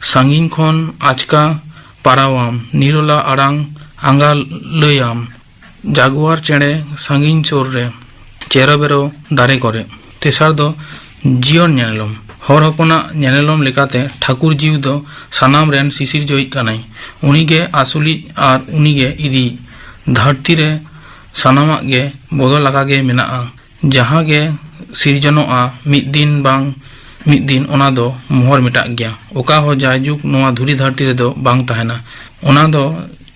ᱥᱟᱺᱜᱤᱧ ᱠᱷᱚᱱ ᱟᱪᱠᱟ ᱯᱟᱨᱟᱣᱟᱢ, ᱱᱤᱨᱚᱞᱟ ᱟᱲᱟᱝ ᱟᱸᱜᱟ ᱞᱟᱹᱭᱟᱢ, ᱡᱟᱜᱩᱣᱟᱨ ᱪᱮᱬᱮ ᱥᱟᱺᱜᱤᱧ ᱥᱩᱨ ᱨᱮ, ᱪᱮᱨᱚ ᱵᱮᱨᱚ ᱫᱟᱨᱮ ᱠᱚᱨᱮ᱾ ᱛᱮᱥᱟᱨ ᱫᱚ ᱡᱤᱭᱚᱱ ᱧᱮᱱᱮᱞᱚᱢ᱾ ᱦᱚᱲ ᱦᱚᱯᱚᱱᱟᱜ ᱧᱮᱱᱮᱞᱚᱢ ᱞᱮᱠᱟᱛᱮ ᱴᱷᱟᱹᱠᱩᱨ ᱡᱤᱣ ᱫᱚ ᱥᱟᱱᱟᱢ ᱨᱮᱱ ᱥᱤᱥᱤᱨᱡᱟᱹᱣᱤᱡ ᱠᱟᱱᱟᱭ᱾ ᱩᱱᱤᱜᱮ ᱟᱹᱥᱩᱞᱤᱡ ᱟᱨ ᱩᱱᱤᱜᱮ ᱤᱫᱤᱭᱤᱡ᱾ ᱫᱷᱟᱹᱨᱛᱤ ᱨᱮ ᱥᱟᱱᱟᱢᱟᱜ ᱜᱮ ᱵᱚᱫᱚᱞ ᱟᱠᱟ ᱜᱮ ᱢᱮᱱᱟᱜᱼᱟ᱾ ᱡᱟᱦᱟᱸ ᱜᱮ ᱥᱤᱨᱡᱚᱱᱚᱜᱼᱟ ᱢᱤᱫ ᱫᱤᱱ ᱵᱟᱝ ᱢᱤᱫ ᱫᱤᱱ ᱚᱱᱟ ᱫᱚ ᱢᱚᱦᱚᱨ ᱢᱮᱴᱟᱜ ᱜᱮᱭᱟ᱾ ᱚᱠᱟ ᱦᱚᱸ ᱡᱟᱭᱡᱩᱜᱽ ᱱᱚᱣᱟ ᱫᱷᱩᱲᱤ ᱫᱷᱟᱹᱨᱛᱤ ᱨᱮᱫᱚ ᱵᱟᱝ ᱛᱟᱦᱮᱱᱟ᱾ ᱚᱱᱟ ᱫᱚ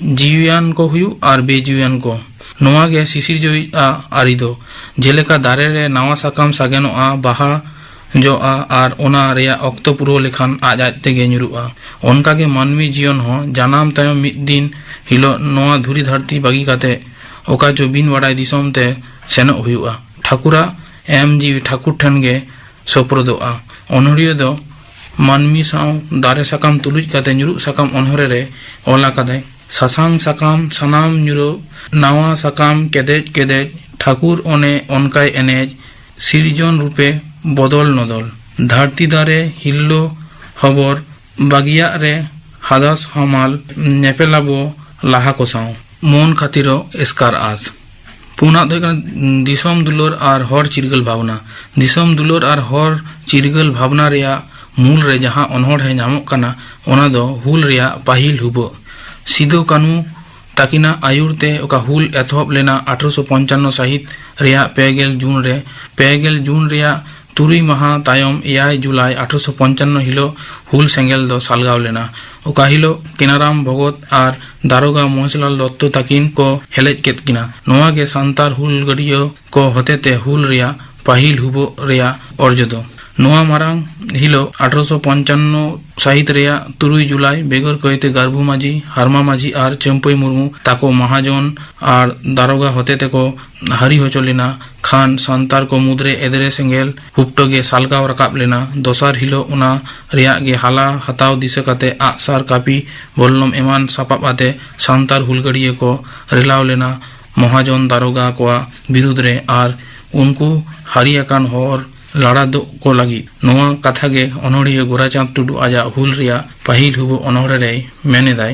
ᱡᱤᱣᱤᱭᱟᱱ ᱠᱚ ᱦᱩᱭᱩᱜ ᱟᱨ ᱵᱮᱡᱤᱣᱤᱭᱟᱱ ᱠᱚ᱾ ᱱᱚᱣᱟ ᱜᱮ ᱥᱤᱥᱤᱨᱡᱟᱹᱣᱤᱡ ᱟᱜ ᱟᱹᱨᱤ ᱫᱚ᱾ ᱡᱮᱞᱮᱠᱟ ᱫᱟᱨᱮ ᱨᱮ ᱱᱟᱣᱟ ᱥᱟᱠᱟᱢ ᱥᱟᱜᱮᱱᱚᱜᱼᱟ, ᱵᱟᱦᱟ ᱡᱚᱜᱼᱟ ᱟᱨ ᱚᱱᱟ ᱨᱮᱭᱟᱜ ᱚᱠᱛᱚ ᱯᱩᱨᱟᱹᱣ ᱞᱮᱠᱷᱟᱱ ᱟᱡ ᱟᱡ ᱛᱮᱜᱮ ᱧᱩᱨᱩᱜᱼᱟ, ᱚᱱᱠᱟᱜᱮ ᱢᱟᱹᱱᱢᱤ ᱡᱤᱭᱚᱱ ᱦᱚᱸ ᱡᱟᱱᱟᱢ ᱛᱟᱭᱚᱢ ᱢᱤᱫ ᱫᱤᱱ ᱦᱤᱞᱳᱜ ᱱᱚᱣᱟ ᱫᱷᱩᱲᱤ ᱫᱷᱟᱹᱨᱛᱤ ᱵᱟᱹᱜᱤ ᱠᱟᱛᱮ ᱚᱠᱟ ᱪᱚ ᱵᱤᱱ ᱵᱟᱰᱟᱭ ᱫᱤᱥᱚᱢ ᱛᱮ ᱥᱮᱱᱚᱜ ᱦᱩᱭᱩᱜᱼᱟ᱾ ᱴᱷᱟᱹᱠᱩᱨᱟᱜ ᱮᱢ ᱡᱤᱣᱤ ᱴᱷᱟᱹᱠᱩᱨ ᱴᱷᱮᱱ ᱜᱮ ᱥᱳᱯᱨᱳᱫᱚᱜᱼᱟ᱾ ᱚᱱᱚᱬᱦᱤᱭᱟᱹ ᱫᱚ ᱢᱟᱹᱱᱢᱤ ᱥᱟᱶ ᱫᱟᱨᱮ ᱥᱟᱠᱟᱢ ᱛᱩᱞᱩᱡ ᱠᱟᱛᱮ ᱧᱩᱨᱩᱜ ᱥᱟᱠᱟᱢ ᱚᱱᱚᱬᱦᱮ ᱨᱮ ᱚᱞ ᱟᱠᱟᱫᱟᱭ, ᱥᱟᱥᱟᱝ ᱥᱟᱠᱟᱢ ᱥᱟᱱᱟᱢ ᱧᱩᱨᱩᱜ, ᱱᱟᱣᱟ ᱥᱟᱠᱟᱢ ᱠᱮᱫᱮᱡ ᱠᱮᱫᱮᱡ, ᱴᱷᱟᱹᱠᱩᱨ ᱚᱱᱮ ᱚᱱᱠᱟᱭ ᱮᱱᱮᱡ, ᱥᱤᱨᱡᱚᱱ ᱨᱩᱯᱮ ᱵᱚᱫᱚᱞ ᱱᱚᱫᱚᱞ᱾ ᱫᱷᱟᱹᱨᱛᱤ ᱫᱟᱨᱮ ᱦᱤᱞᱞᱳ ᱦᱚᱵᱚᱨ, ᱵᱟᱹᱜᱤᱭᱟᱜ ᱨᱮ ᱦᱟᱫᱟᱥ ᱦᱟᱢᱟᱞ, ᱧᱮᱯᱮᱞᱟᱵᱚ ᱞᱟᱦᱟ ᱠᱚ ᱥᱟᱶ᱾ ᱢᱚᱱ ᱠᱷᱟᱹᱛᱤᱨᱚᱜ ᱮᱥᱠᱟᱨ ᱟᱸᱥ᱾ ᱯᱩᱱᱟᱜ ᱫᱚ ᱦᱩᱭᱩᱜ ᱠᱟᱱᱟ ᱫᱤᱥᱚᱢ ᱫᱩᱞᱟᱹᱲ ᱟᱨ ᱦᱚᱲ ᱪᱤᱨᱜᱟᱹᱞ ᱵᱷᱟᱵᱽᱱᱟ᱾ ᱫᱤᱥᱚᱢ ᱫᱩᱞᱟᱹᱲ ᱟᱨ ᱦᱚᱲ ᱪᱤᱨᱜᱟᱹᱞ ᱵᱷᱟᱵᱽᱱᱟ ᱨᱮᱭᱟᱜ ᱢᱩᱞ ᱨᱮ ᱡᱟᱦᱟᱸ ᱚᱱᱚᱬᱦᱮ ᱧᱟᱢᱚᱜ ᱠᱟᱱᱟ, ᱚᱱᱟ ᱫᱚ ᱦᱩᱞ ᱨᱮᱭᱟᱜ ᱯᱟᱹᱦᱤᱞ ᱦᱩᱵᱟᱹᱜ᱾ ᱥᱤᱫᱩ ᱠᱟᱹᱱᱦᱩ ᱛᱟᱹᱠᱤᱱᱟᱜ ᱟᱹᱭᱩᱨ ᱛᱮ ᱚᱠᱟ ᱦᱩᱞ ᱮᱛᱚᱦᱚᱵ ᱞᱮᱱᱟ ᱟᱴᱷᱨᱚᱥᱚ ᱯᱚᱧᱪᱟᱱᱱᱚ ᱥᱟᱹᱦᱤᱛ ᱨᱮᱭᱟᱜ ᱯᱮ ᱜᱮᱞ ᱡᱩᱱ ᱨᱮ, ᱯᱮ ᱜᱮᱞ ᱡᱩᱱ ᱨᱮᱭᱟᱜ ᱛᱩᱨᱩᱭ ᱢᱟᱦᱟ ᱛᱟᱭᱚᱢ ᱮᱭᱟᱭ ᱡᱩᱞᱟᱭ ᱟᱴᱷᱨᱚᱥᱚ ᱯᱚᱧᱪᱟᱱᱱᱚ ᱦᱤᱞᱳᱜ ᱦᱩᱞ ᱥᱮᱸᱜᱮᱞ ᱫᱚ ᱥᱟᱞᱜᱟᱣ ᱞᱮᱱᱟ᱾ ᱚᱠᱟ ᱦᱤᱞᱳᱜ ᱠᱮᱱᱟᱨᱟᱢ ᱵᱷᱚᱜᱚᱛ ᱟᱨ ᱫᱟᱨᱚᱜᱟ ᱢᱚᱦᱮᱥᱞᱟᱞ ᱫᱚᱛᱛᱚ ᱛᱟᱹᱠᱤᱱ ᱠᱚ ᱦᱮᱞᱮᱡ ᱠᱮᱫ ᱠᱤᱱᱟ᱾ ᱱᱚᱣᱟ ᱜᱮ ᱥᱟᱱᱛᱟᱲ ᱦᱩᱞᱜᱟᱹᱨᱤᱭᱟᱹ ᱠᱚ ᱦᱚᱛᱮᱛᱮ ᱦᱩᱞ ᱨᱮᱭᱟᱜ ᱯᱟᱹᱦᱤᱞ ᱦᱩᱵᱟᱹᱜ ᱨᱮᱭᱟᱜ ᱚᱨᱡᱚ ᱫᱚ᱾ ᱱᱚᱣᱟ ᱢᱟᱨᱟᱝ ᱦᱤᱞᱳᱜ ᱟᱴᱷᱨᱚᱥᱚ ᱯᱚᱧᱪᱟᱱᱱᱚ ᱥᱟᱹᱦᱤᱛ ᱨᱮᱭᱟᱜ ᱛᱩᱨᱩᱭ ᱡᱩᱞᱟᱭ ᱵᱮᱜᱚᱨ ᱠᱟᱹᱭᱛᱮ ᱜᱟᱨᱵᱷᱩ ᱢᱟᱹᱡᱷᱤ, ᱦᱟᱨᱢᱟ ᱢᱟᱹᱡᱷᱤ ᱟᱨ ᱪᱟᱹᱢᱯᱟᱹᱭ ᱢᱩᱨᱢᱩ ᱛᱟᱠᱚ ᱢᱟᱦᱟᱡᱚᱱ ᱟᱨ ᱫᱟᱨᱚᱜᱟ ᱦᱚᱛᱮ ᱛᱮᱠᱚ ᱦᱟᱹᱨᱤ ᱦᱚᱪᱚ ᱞᱮᱱᱟ ᱠᱷᱟᱱ ᱥᱟᱱᱛᱟᱲ ᱠᱚ ᱢᱩᱫᱽᱨᱮ ᱮᱫᱽᱨᱮ ᱥᱮᱸᱜᱮᱞ ᱦᱩᱯᱴᱟᱹ ᱜᱮ ᱥᱟᱞᱜᱟᱣ ᱨᱟᱠᱟᱵ ᱞᱮᱱᱟ᱾ ᱫᱚᱥᱟᱨ ᱦᱤᱞᱳᱜ ᱚᱱᱟ ᱨᱮᱭᱟᱜ ᱜᱮ ᱦᱟᱞᱟ ᱦᱟᱛᱟᱣ ᱫᱤᱥᱟᱹ ᱠᱟᱛᱮ ᱟᱜᱼᱥᱟᱨ, ᱠᱟᱹᱯᱤ, ᱵᱚᱞᱞᱚᱢ ᱮᱢᱟᱱ ᱥᱟᱯᱟᱵ ᱟᱛᱮ ᱥᱟᱱᱛᱟᱲ ᱦᱩᱞᱜᱟᱹᱨᱤᱭᱟᱹ ᱠᱚ ᱨᱮᱞᱟᱣ ᱞᱮᱱᱟ ᱢᱚᱦᱟᱡᱚᱱ ᱫᱟᱨᱚᱜᱟ ᱠᱚᱣᱟᱜ ᱵᱤᱨᱩᱫᱽ ᱨᱮ ᱟᱨ ᱩᱱᱠᱩ ᱦᱟᱹᱨᱤ ᱟᱠᱟᱱ ᱦᱚᱨ ᱞᱟᱲᱟᱫᱚᱜ ᱠᱚ ᱞᱟᱹᱜᱤᱫ᱾ ᱱᱚᱣᱟ ᱠᱟᱛᱷᱟ ᱜᱮ ᱚᱱᱚᱲᱦᱤᱭᱟᱹ ᱜᱳᱨᱟᱪᱟᱸᱫᱽ ᱴᱩᱰᱩ ᱟᱡᱟᱜ ᱦᱩᱞ ᱨᱮᱭᱟᱜ ᱯᱟᱹᱦᱤᱞ ᱦᱩᱵᱟᱹ ᱚᱱᱚᱲᱦᱮ ᱨᱮᱭ ᱢᱮᱱ ᱮᱫᱟᱭ,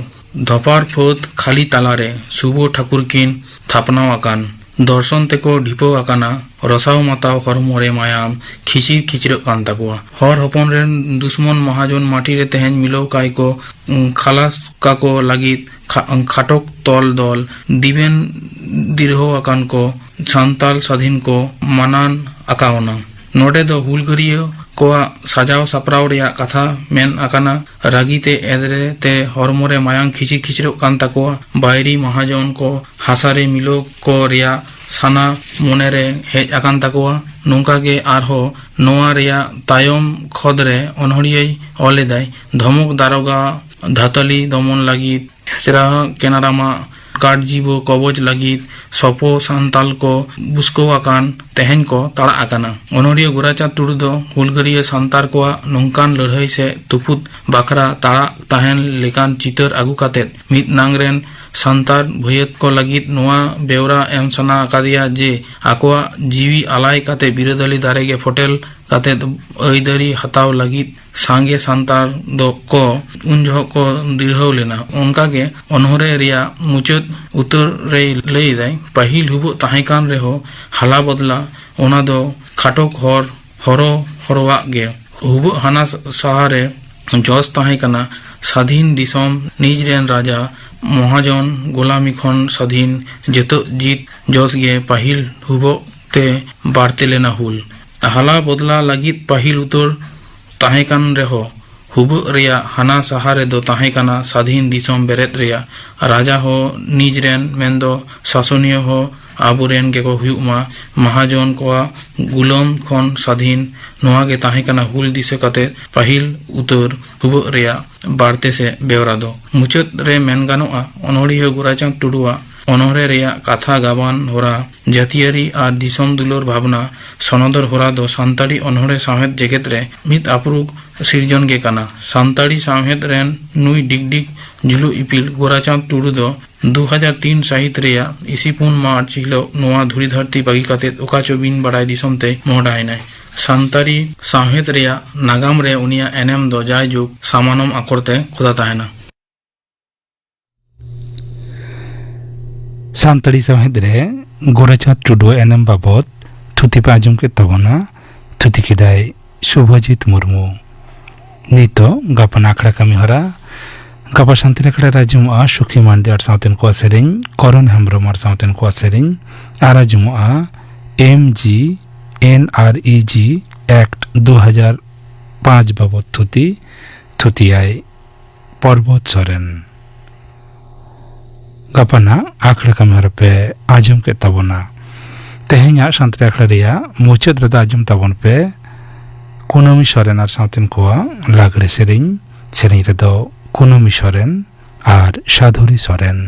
ᱫᱷᱚᱯᱟᱨ ᱯᱷᱟᱹᱫᱽ ᱠᱷᱟᱹᱞᱤ ᱛᱟᱞᱟᱨᱮ ᱥᱩᱵᱚ ᱴᱷᱟᱹᱠᱩᱨ ᱠᱤᱱ ᱛᱷᱟᱯᱱᱟᱣ ᱟᱠᱟᱱ᱾ ᱫᱚᱨᱥᱚᱱ ᱛᱮᱠᱚ ᱰᱷᱤᱯᱟᱹᱣ ᱟᱠᱟᱱᱟ, ᱨᱚᱥᱟᱣ ᱢᱟᱛᱟᱣ ᱦᱚᱲᱢᱚ ᱨᱮ ᱢᱟᱭᱟᱢ ᱠᱷᱤᱪᱤᱨ ᱠᱷᱤᱪᱨᱟᱹᱜ ᱠᱟᱱ ᱛᱟᱠᱚᱣᱟ᱾ ᱦᱚᱲ ᱦᱚᱯᱚᱱ ᱨᱮᱱ ᱫᱩᱥᱢᱚᱱ ᱢᱚᱦᱟᱡᱚᱱ ᱢᱟᱴᱤ ᱨᱮ ᱛᱮᱦᱮᱧ ᱢᱤᱞᱟᱹᱣ ᱠᱟᱭ ᱠᱚ, ᱩᱸ, ᱠᱷᱟᱞᱟᱥ ᱠᱟᱠᱚ ᱞᱟᱹᱜᱤᱫ ᱠᱷᱟ-, ᱠᱷᱟᱴᱚᱠ ᱛᱚᱞ ᱫᱚᱞ ᱫᱤᱵᱮᱱ ᱫᱤᱨᱦᱚ ᱟᱠᱟᱱ ᱠᱚ ᱥᱟᱱᱛᱟᱞ ᱥᱟᱹᱫᱷᱤᱱ ᱠᱚ ᱢᱟᱱᱟᱱ ᱟᱠᱟᱣᱱᱟ᱾ ᱱᱚᱰᱮ ᱫᱚ ᱦᱩᱞᱜᱟᱹᱨᱤᱭᱟᱹ ᱠᱚᱣᱟᱜ ᱥᱟᱡᱟᱣ ᱥᱟᱯᱲᱟᱣ ᱨᱮᱭᱟᱜ ᱠᱟᱛᱷᱟ ᱢᱮᱱ ᱟᱠᱟᱱᱟ᱾ ᱨᱟᱹᱜᱤ ᱛᱮ ᱮᱫᱽᱨᱮ ᱛᱮ ᱦᱚᱲᱢᱚ ᱨᱮ ᱢᱟᱭᱟᱝ ᱠᱷᱤᱪᱤᱨ ᱠᱷᱤᱪᱨᱚᱜ ᱠᱟᱱ ᱛᱟᱠᱚᱣᱟ᱾ ᱵᱟᱭᱨᱤ ᱢᱟᱦᱟᱡᱚᱱ ᱠᱚ ᱦᱟᱥᱟ ᱨᱮ ᱢᱤᱞᱟᱹᱣ ᱠᱚ ᱨᱮᱭᱟᱜ ᱥᱟᱱᱟ ᱢᱚᱱᱮ ᱨᱮ ᱦᱮᱡ ᱟᱠᱟᱱ ᱛᱟᱠᱚᱣᱟ᱾ ᱱᱚᱝᱠᱟ ᱜᱮ ᱟᱨᱦᱚᱸ ᱱᱚᱣᱟ ᱨᱮᱭᱟᱜ ᱛᱟᱭᱚᱢ ᱠᱷᱚᱫ ᱨᱮ ᱚᱱᱚᱲᱦᱤᱭᱟᱹᱭ ᱚᱞ ᱞᱮᱫᱟᱭ, ᱫᱷᱚᱢᱚᱠ ᱫᱟᱨᱚᱜᱟ ᱫᱷᱟᱹᱛᱟᱹᱞᱤ ᱫᱚᱢᱚᱱ ᱞᱟᱹᱜᱤᱫ ᱪᱮᱨᱟᱦᱟ ᱠᱮᱱᱟᱨᱟᱢᱟᱜ ᱠᱟᱴ ᱡᱤᱵᱚ ᱠᱚᱵᱚᱡ ᱞᱟᱹᱜᱤᱫ ᱥᱚᱯᱚ ᱥᱟᱱᱛᱟᱞ ᱠᱚ ᱵᱩᱥᱠᱟᱹᱣ ᱟᱠᱟᱱ ᱛᱮᱦᱮᱧ ᱠᱚ ᱛᱟᱲᱟᱜ ᱟᱠᱟᱱᱟ᱾ ᱚᱱᱚᱲᱦᱤᱭᱟᱹ ᱜᱳᱨᱟᱪᱟᱸᱫᱽ ᱴᱩᱰᱩ ᱫᱚ ᱦᱩᱞᱜᱟᱹᱨᱤᱭᱟᱹ ᱥᱟᱱᱛᱟᱲ ᱠᱚᱣᱟᱜ ᱱᱚᱝᱠᱟᱱ ᱞᱟᱹᱲᱦᱟᱹᱭ ᱥᱮ ᱛᱩᱯᱩᱫ ᱵᱟᱠᱷᱨᱟ ᱛᱟᱲᱟᱜ ᱛᱟᱦᱮᱱ ᱞᱮᱠᱟᱱ ᱪᱤᱛᱟᱹᱨ ᱟᱹᱜᱩ ᱠᱟᱛᱮ ᱢᱤᱫ ᱱᱟᱝ ᱨᱮᱱ ᱥᱟᱱᱛᱟᱲ ᱵᱷᱟᱹᱭᱟᱹᱛ ᱠᱚ ᱞᱟᱹᱜᱤᱫ ᱱᱚᱣᱟ ᱵᱮᱣᱨᱟ ᱮᱢ ᱥᱟᱱᱟ ᱟᱠᱟᱫᱮᱭᱟ ᱡᱮ ᱟᱠᱚᱣᱟᱜ ᱡᱤᱣᱤ ᱟᱞᱟᱭ ᱠᱟᱛᱮ ᱵᱤᱨᱟᱹᱫᱟᱹᱞᱤ ᱫᱟᱨᱮ ᱜᱮ ᱯᱷᱚᱴᱮᱞ ᱠᱟᱛᱮ ᱟᱹᱭᱫᱟᱹᱨᱤ ᱦᱟᱛᱟᱣ ᱞᱟᱹᱜᱤᱫ ᱥᱟᱸᱜᱮ ᱥᱟᱱᱛᱟᱲ ᱫᱚ ᱠᱚ ᱩᱱ ᱡᱚᱦᱚᱜ ᱠᱚ ᱫᱤᱲᱦᱟᱹᱣ ᱞᱮᱱᱟ᱾ ᱚᱱᱠᱟᱜᱮ ᱚᱱᱚᱲᱦᱮ ᱨᱮᱭᱟᱜ ᱢᱩᱪᱟᱹᱫ ᱩᱛᱟᱹᱨ ᱨᱮᱭ ᱞᱟᱹᱭ ᱮᱫᱟᱭ, ᱯᱟᱹᱦᱤᱞ ᱦᱩᱵᱟᱹᱜ ᱛᱟᱦᱮᱸ ᱠᱟᱱ ᱨᱮᱦᱚᱸ ᱦᱟᱞᱟ ᱵᱚᱫᱞᱟ ᱚᱱᱟ ᱫᱚ ᱠᱷᱟᱴᱚᱠ ᱦᱚᱨ ᱦᱚᱨᱚ ᱦᱚᱨᱚᱣᱟᱜ ᱜᱮ᱾ ᱦᱩᱵᱟᱹᱜ ᱦᱟᱱᱟ ᱥᱟᱦᱟ ᱨᱮ ᱡᱚᱥ ᱛᱟᱦᱮᱸ ᱠᱟᱱᱟ ᱥᱟᱹᱫᱷᱤᱱ ᱫᱤᱥᱚᱢ, ᱱᱤᱡ ᱨᱮᱱ ᱨᱟᱡᱟ, ᱢᱚᱦᱟᱡᱚᱱ, ᱜᱳᱞᱟᱢᱤ ᱠᱷᱚᱱ ᱥᱟᱹᱫᱷᱤᱱ, ᱡᱚᱛᱚ ᱡᱤᱛ ᱡᱚᱥ ᱜᱮ ᱯᱟᱹᱦᱤᱞ ᱦᱩᱵᱟᱹᱜ ᱛᱮ ᱵᱟᱹᱲᱛᱤ ᱞᱮᱱᱟ ᱦᱩᱞ᱾ ᱦᱟᱞᱟ ᱵᱚᱫᱞᱟ ᱞᱟᱹᱜᱤᱫ ᱯᱟᱹᱦᱤᱞ ᱩᱛᱟᱹᱨ ᱛᱟᱦᱮᱸ ᱠᱟᱱ ᱨᱮᱦᱚᱸ, ᱦᱩᱵᱟᱹᱜ ᱨᱮᱭᱟᱜ ᱦᱟᱱᱟ ᱥᱟᱦᱟ ᱨᱮᱫᱚ ᱛᱟᱦᱮᱸ ᱠᱟᱱᱟ ᱥᱟᱹᱫᱷᱤᱱ ᱫᱤᱥᱚᱢ ᱵᱮᱨᱮᱫ ᱨᱮᱭᱟᱜ᱾ ᱨᱟᱡᱟ ᱦᱚᱸ ᱱᱤᱡ ᱨᱮᱱ, ᱢᱮᱱᱫᱚ ᱥᱟᱥᱚᱱᱤᱭᱟᱹ ᱦᱚᱸ ᱟᱵᱚᱨᱮᱱ ᱜᱮᱠᱚ ᱦᱩᱭᱩᱜ ᱢᱟ, ᱢᱟᱦᱟᱡᱚᱱ ᱠᱚᱣᱟᱜ ᱜᱩᱞᱟᱹᱢ ᱠᱷᱚᱱ ᱥᱟᱹᱫᱷᱤᱱ᱾ ᱱᱚᱣᱟ ᱜᱮ ᱛᱟᱦᱮᱸ ᱠᱟᱱᱟ ᱦᱩᱞ ᱫᱤᱥᱟᱹ ᱠᱟᱛᱮ ᱯᱟᱹᱦᱤᱞ ᱩᱛᱟᱹᱨ ᱦᱩᱵᱟᱹᱜ ᱨᱮᱭᱟᱜ ᱵᱟᱨᱛᱮ ᱥᱮ ᱵᱮᱣᱨᱟ ᱫᱚ᱾ ᱢᱩᱪᱟᱹᱫ ᱨᱮ ᱢᱮᱱ ᱜᱟᱱᱚᱜᱼᱟ, ᱚᱱᱚᱲᱦᱤᱭᱟᱹ ᱜᱳᱨᱟᱪᱟᱸᱫᱽ ᱴᱩᱰᱩᱣᱟᱜ ᱚᱱᱚᱲᱦᱮ ᱨᱮᱭᱟᱜ ᱠᱟᱛᱷᱟ ᱜᱟᱵᱟᱱ ᱦᱚᱨᱟ, ᱡᱟᱹᱛᱤᱭᱟᱹᱨᱤ ᱟᱨ ᱫᱤᱥᱚᱢ ᱫᱩᱞᱟᱹᱲ ᱵᱷᱟᱵᱽᱱᱟ ᱥᱚᱱᱚᱫᱚᱨ ᱦᱚᱨᱟ ᱫᱚ ᱥᱟᱱᱛᱟᱲᱤ ᱚᱱᱚᱲᱦᱮ ᱥᱟᱶᱦᱮᱫ ᱡᱮᱜᱮᱛ ᱨᱮ ᱢᱤᱫ ᱟᱯᱨᱩᱜ ᱥᱤᱨᱡᱚᱱ ᱜᱮ ᱠᱟᱱᱟ᱾ ᱥᱟᱱᱛᱟᱲᱤ ᱥᱟᱶᱦᱮᱫ ᱨᱮᱱ ᱱᱩᱭ ᱰᱤᱜᱽᱰᱤᱜᱽ ᱡᱷᱩᱞᱩ ᱤᱯᱤᱞ ᱜᱳᱨᱟᱪᱟᱸᱫᱽ ᱴᱩᱰᱩ ᱫᱚ ᱫᱩ ᱦᱟᱡᱟᱨ ᱛᱤᱱ ᱥᱟᱹᱦᱤᱛ ᱨᱮᱭᱟᱜ ᱤᱥᱤ ᱯᱩᱱ ᱢᱟᱨᱪ ᱦᱤᱞᱳᱜ ᱱᱚᱣᱟ ᱫᱷᱩᱲᱤ ᱫᱷᱟᱹᱨᱛᱤ ᱵᱟᱹᱜᱤ ᱠᱟᱛᱮ ᱚᱠᱟ ᱪᱚ ᱵᱤᱱ ᱵᱟᱰᱟᱭ ᱫᱤᱥᱚᱢ ᱛᱮᱭ ᱢᱚᱦᱰᱟᱭᱮᱱᱟᱭ᱾ ᱥᱟᱱᱛᱟᱲᱤ ᱥᱟᱶᱦᱮᱫ ᱨᱮᱭᱟᱜ ᱱᱟᱜᱟᱢ ᱨᱮ ᱩᱱᱤᱭᱟᱜ ᱮᱱᱮᱢ ᱫᱚ ᱡᱟᱭᱡᱩᱜᱽ ᱥᱟᱢᱟᱱᱚᱢ ᱟᱠᱷᱚᱨ ᱛᱮ ᱠᱷᱚᱫᱟ ᱛᱟᱦᱮᱱᱟ᱾ ᱥᱟᱱᱛᱟᱲᱤ ᱥᱟᱶᱦᱮᱫ ᱨᱮ ᱜᱳᱨᱟᱪᱟᱸᱫᱽ ᱴᱩᱰᱩ ᱮᱱᱮᱢ ᱵᱟᱵᱚᱛ ᱛᱷᱩᱛᱤ ᱯᱮ ᱟᱸᱡᱚᱢ ᱠᱮᱫ ᱛᱟᱵᱚᱱᱟ᱾ ᱛᱷᱩᱛᱤ ᱠᱮᱫᱟᱭ ᱥᱩᱵᱷᱚᱡᱤᱛ ᱢᱩᱨᱢᱩ᱾ ᱱᱤᱛᱚᱜ ᱜᱟᱯᱟᱱ ᱟᱠᱷᱲᱟ ᱠᱟᱹᱢᱤ ᱦᱚᱨᱟ᱾ ᱜᱟᱯᱟ ᱥᱟᱱᱛᱟᱲᱤ ᱟᱠᱷᱲᱟ ᱨᱮ ᱟᱸᱡᱚᱢᱚᱜᱼᱟ ᱥᱩᱠᱷᱤ ᱢᱟᱱᱰᱤ ᱟᱨ ᱥᱟᱶᱛᱮᱱ ᱠᱚᱣᱟᱜ ᱥᱮᱨᱮᱧ, ᱠᱚᱨᱚᱱ ᱦᱮᱢᱵᱨᱚᱢ ᱟᱨ ᱥᱟᱶᱛᱮᱱ ᱠᱚᱣᱟᱜ ᱥᱮᱨᱮᱧ, ᱟᱨ ᱟᱸᱡᱚᱢᱚᱜᱼᱟ ᱮᱢ ᱡᱤ ᱮᱱ ᱟᱨ ᱤ ᱡᱤ ᱮᱠᱴ ᱫᱩ ᱦᱟᱡᱟᱨ ᱯᱟᱸᱪ ᱵᱟᱵᱚᱛ ᱛᱷᱩᱛᱤ᱾ ᱛᱷᱩᱛᱤᱭᱟᱭ ᱯᱚᱨᱵᱚᱛ ᱥᱚᱨᱮᱱ᱾ ᱜᱟᱯᱟᱱᱟᱜ ᱟᱠᱷᱲᱟ ᱠᱟᱹᱢᱤ ᱦᱚᱨᱟ ᱯᱮ ᱟᱸᱡᱚᱢ ᱠᱮᱫ ᱛᱟᱵᱚᱱᱟ᱾ ᱛᱮᱦᱮᱧᱟᱜ ᱥᱟᱱᱛᱟᱲᱤ ᱟᱠᱷᱲᱟ ᱨᱮᱭᱟᱜ ᱢᱩᱪᱟᱹᱫ ᱨᱮᱫᱚ ᱟᱸᱡᱚᱢ ᱛᱟᱵᱚᱱ ᱯᱮ ᱠᱩᱱᱟᱹᱢᱤ ᱥᱚᱨᱮᱱ ᱟᱨ ᱥᱟᱶᱛᱮᱱ ᱠᱚᱣᱟᱜ ᱞᱟᱜᱽᱲᱮ ᱥᱮᱨᱮᱧ᱾ ᱥᱮᱨᱮᱧ ᱨᱮᱫᱚ ᱠᱩᱱᱟᱹᱢᱤ ᱥᱚᱨᱮᱱ ᱟᱨ ᱥᱟᱫᱷᱩᱨᱤ ᱥᱚᱨᱮᱱ᱾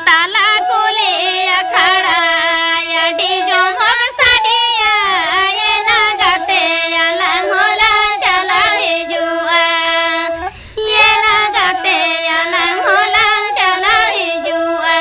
ᱛᱟᱞᱟ ᱠᱩᱞᱦᱤ ᱟᱠᱷᱲᱟ ᱟᱹᱰᱤ ᱡᱚᱢᱚᱠ ᱥᱟᱰᱮᱭᱟ, ᱮᱱᱟ ᱜᱟᱛᱮ ᱟᱞᱟᱝ ᱦᱚᱸᱞᱟᱝ ᱪᱟᱞᱟᱣ ᱦᱤᱡᱩᱜᱼᱟ᱾ ᱮᱱᱟ ᱜᱟᱛᱮ ᱟᱞᱟᱝ ᱦᱚᱸᱞᱟᱝ ᱪᱟᱞᱟᱣ ᱦᱤᱡᱩᱜᱼᱟ᱾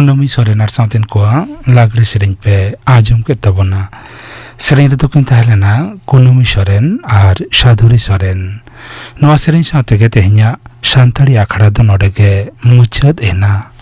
ᱠᱩᱱᱟᱹᱢᱤ ᱥᱚᱨᱮᱱ ᱟᱨ ᱥᱟᱶᱛᱮᱱ ᱠᱚᱣᱟᱜ ᱞᱟᱜᱽᱲᱮ ᱥᱮᱨᱮᱧ ᱯᱮ ᱟᱸᱡᱚᱢ ᱠᱮᱫ ᱛᱟᱵᱚᱱᱟ᱾ ᱥᱮᱨᱮᱧ ᱨᱮᱫᱚ ᱠᱤᱱ ᱛᱟᱦᱮᱸ ᱞᱮᱱᱟ ᱠᱩᱱᱟᱹᱢᱤ ᱥᱚᱨᱮᱱ ᱟᱨ ᱥᱟᱹᱫᱷᱩᱨᱤ ᱥᱚᱨᱮᱱ᱾ ᱱᱚᱣᱟ ᱥᱮᱨᱮᱧ ᱥᱟᱶ ᱛᱮᱜᱮ ᱛᱮᱦᱮᱧᱟᱜ ᱥᱟᱱᱛᱟᱲᱤ ᱟᱠᱷᱲᱟ ᱫᱚ ᱱᱚᱰᱮ ᱜᱮ ᱢᱩᱪᱟᱹᱫ ᱮᱱᱟ᱾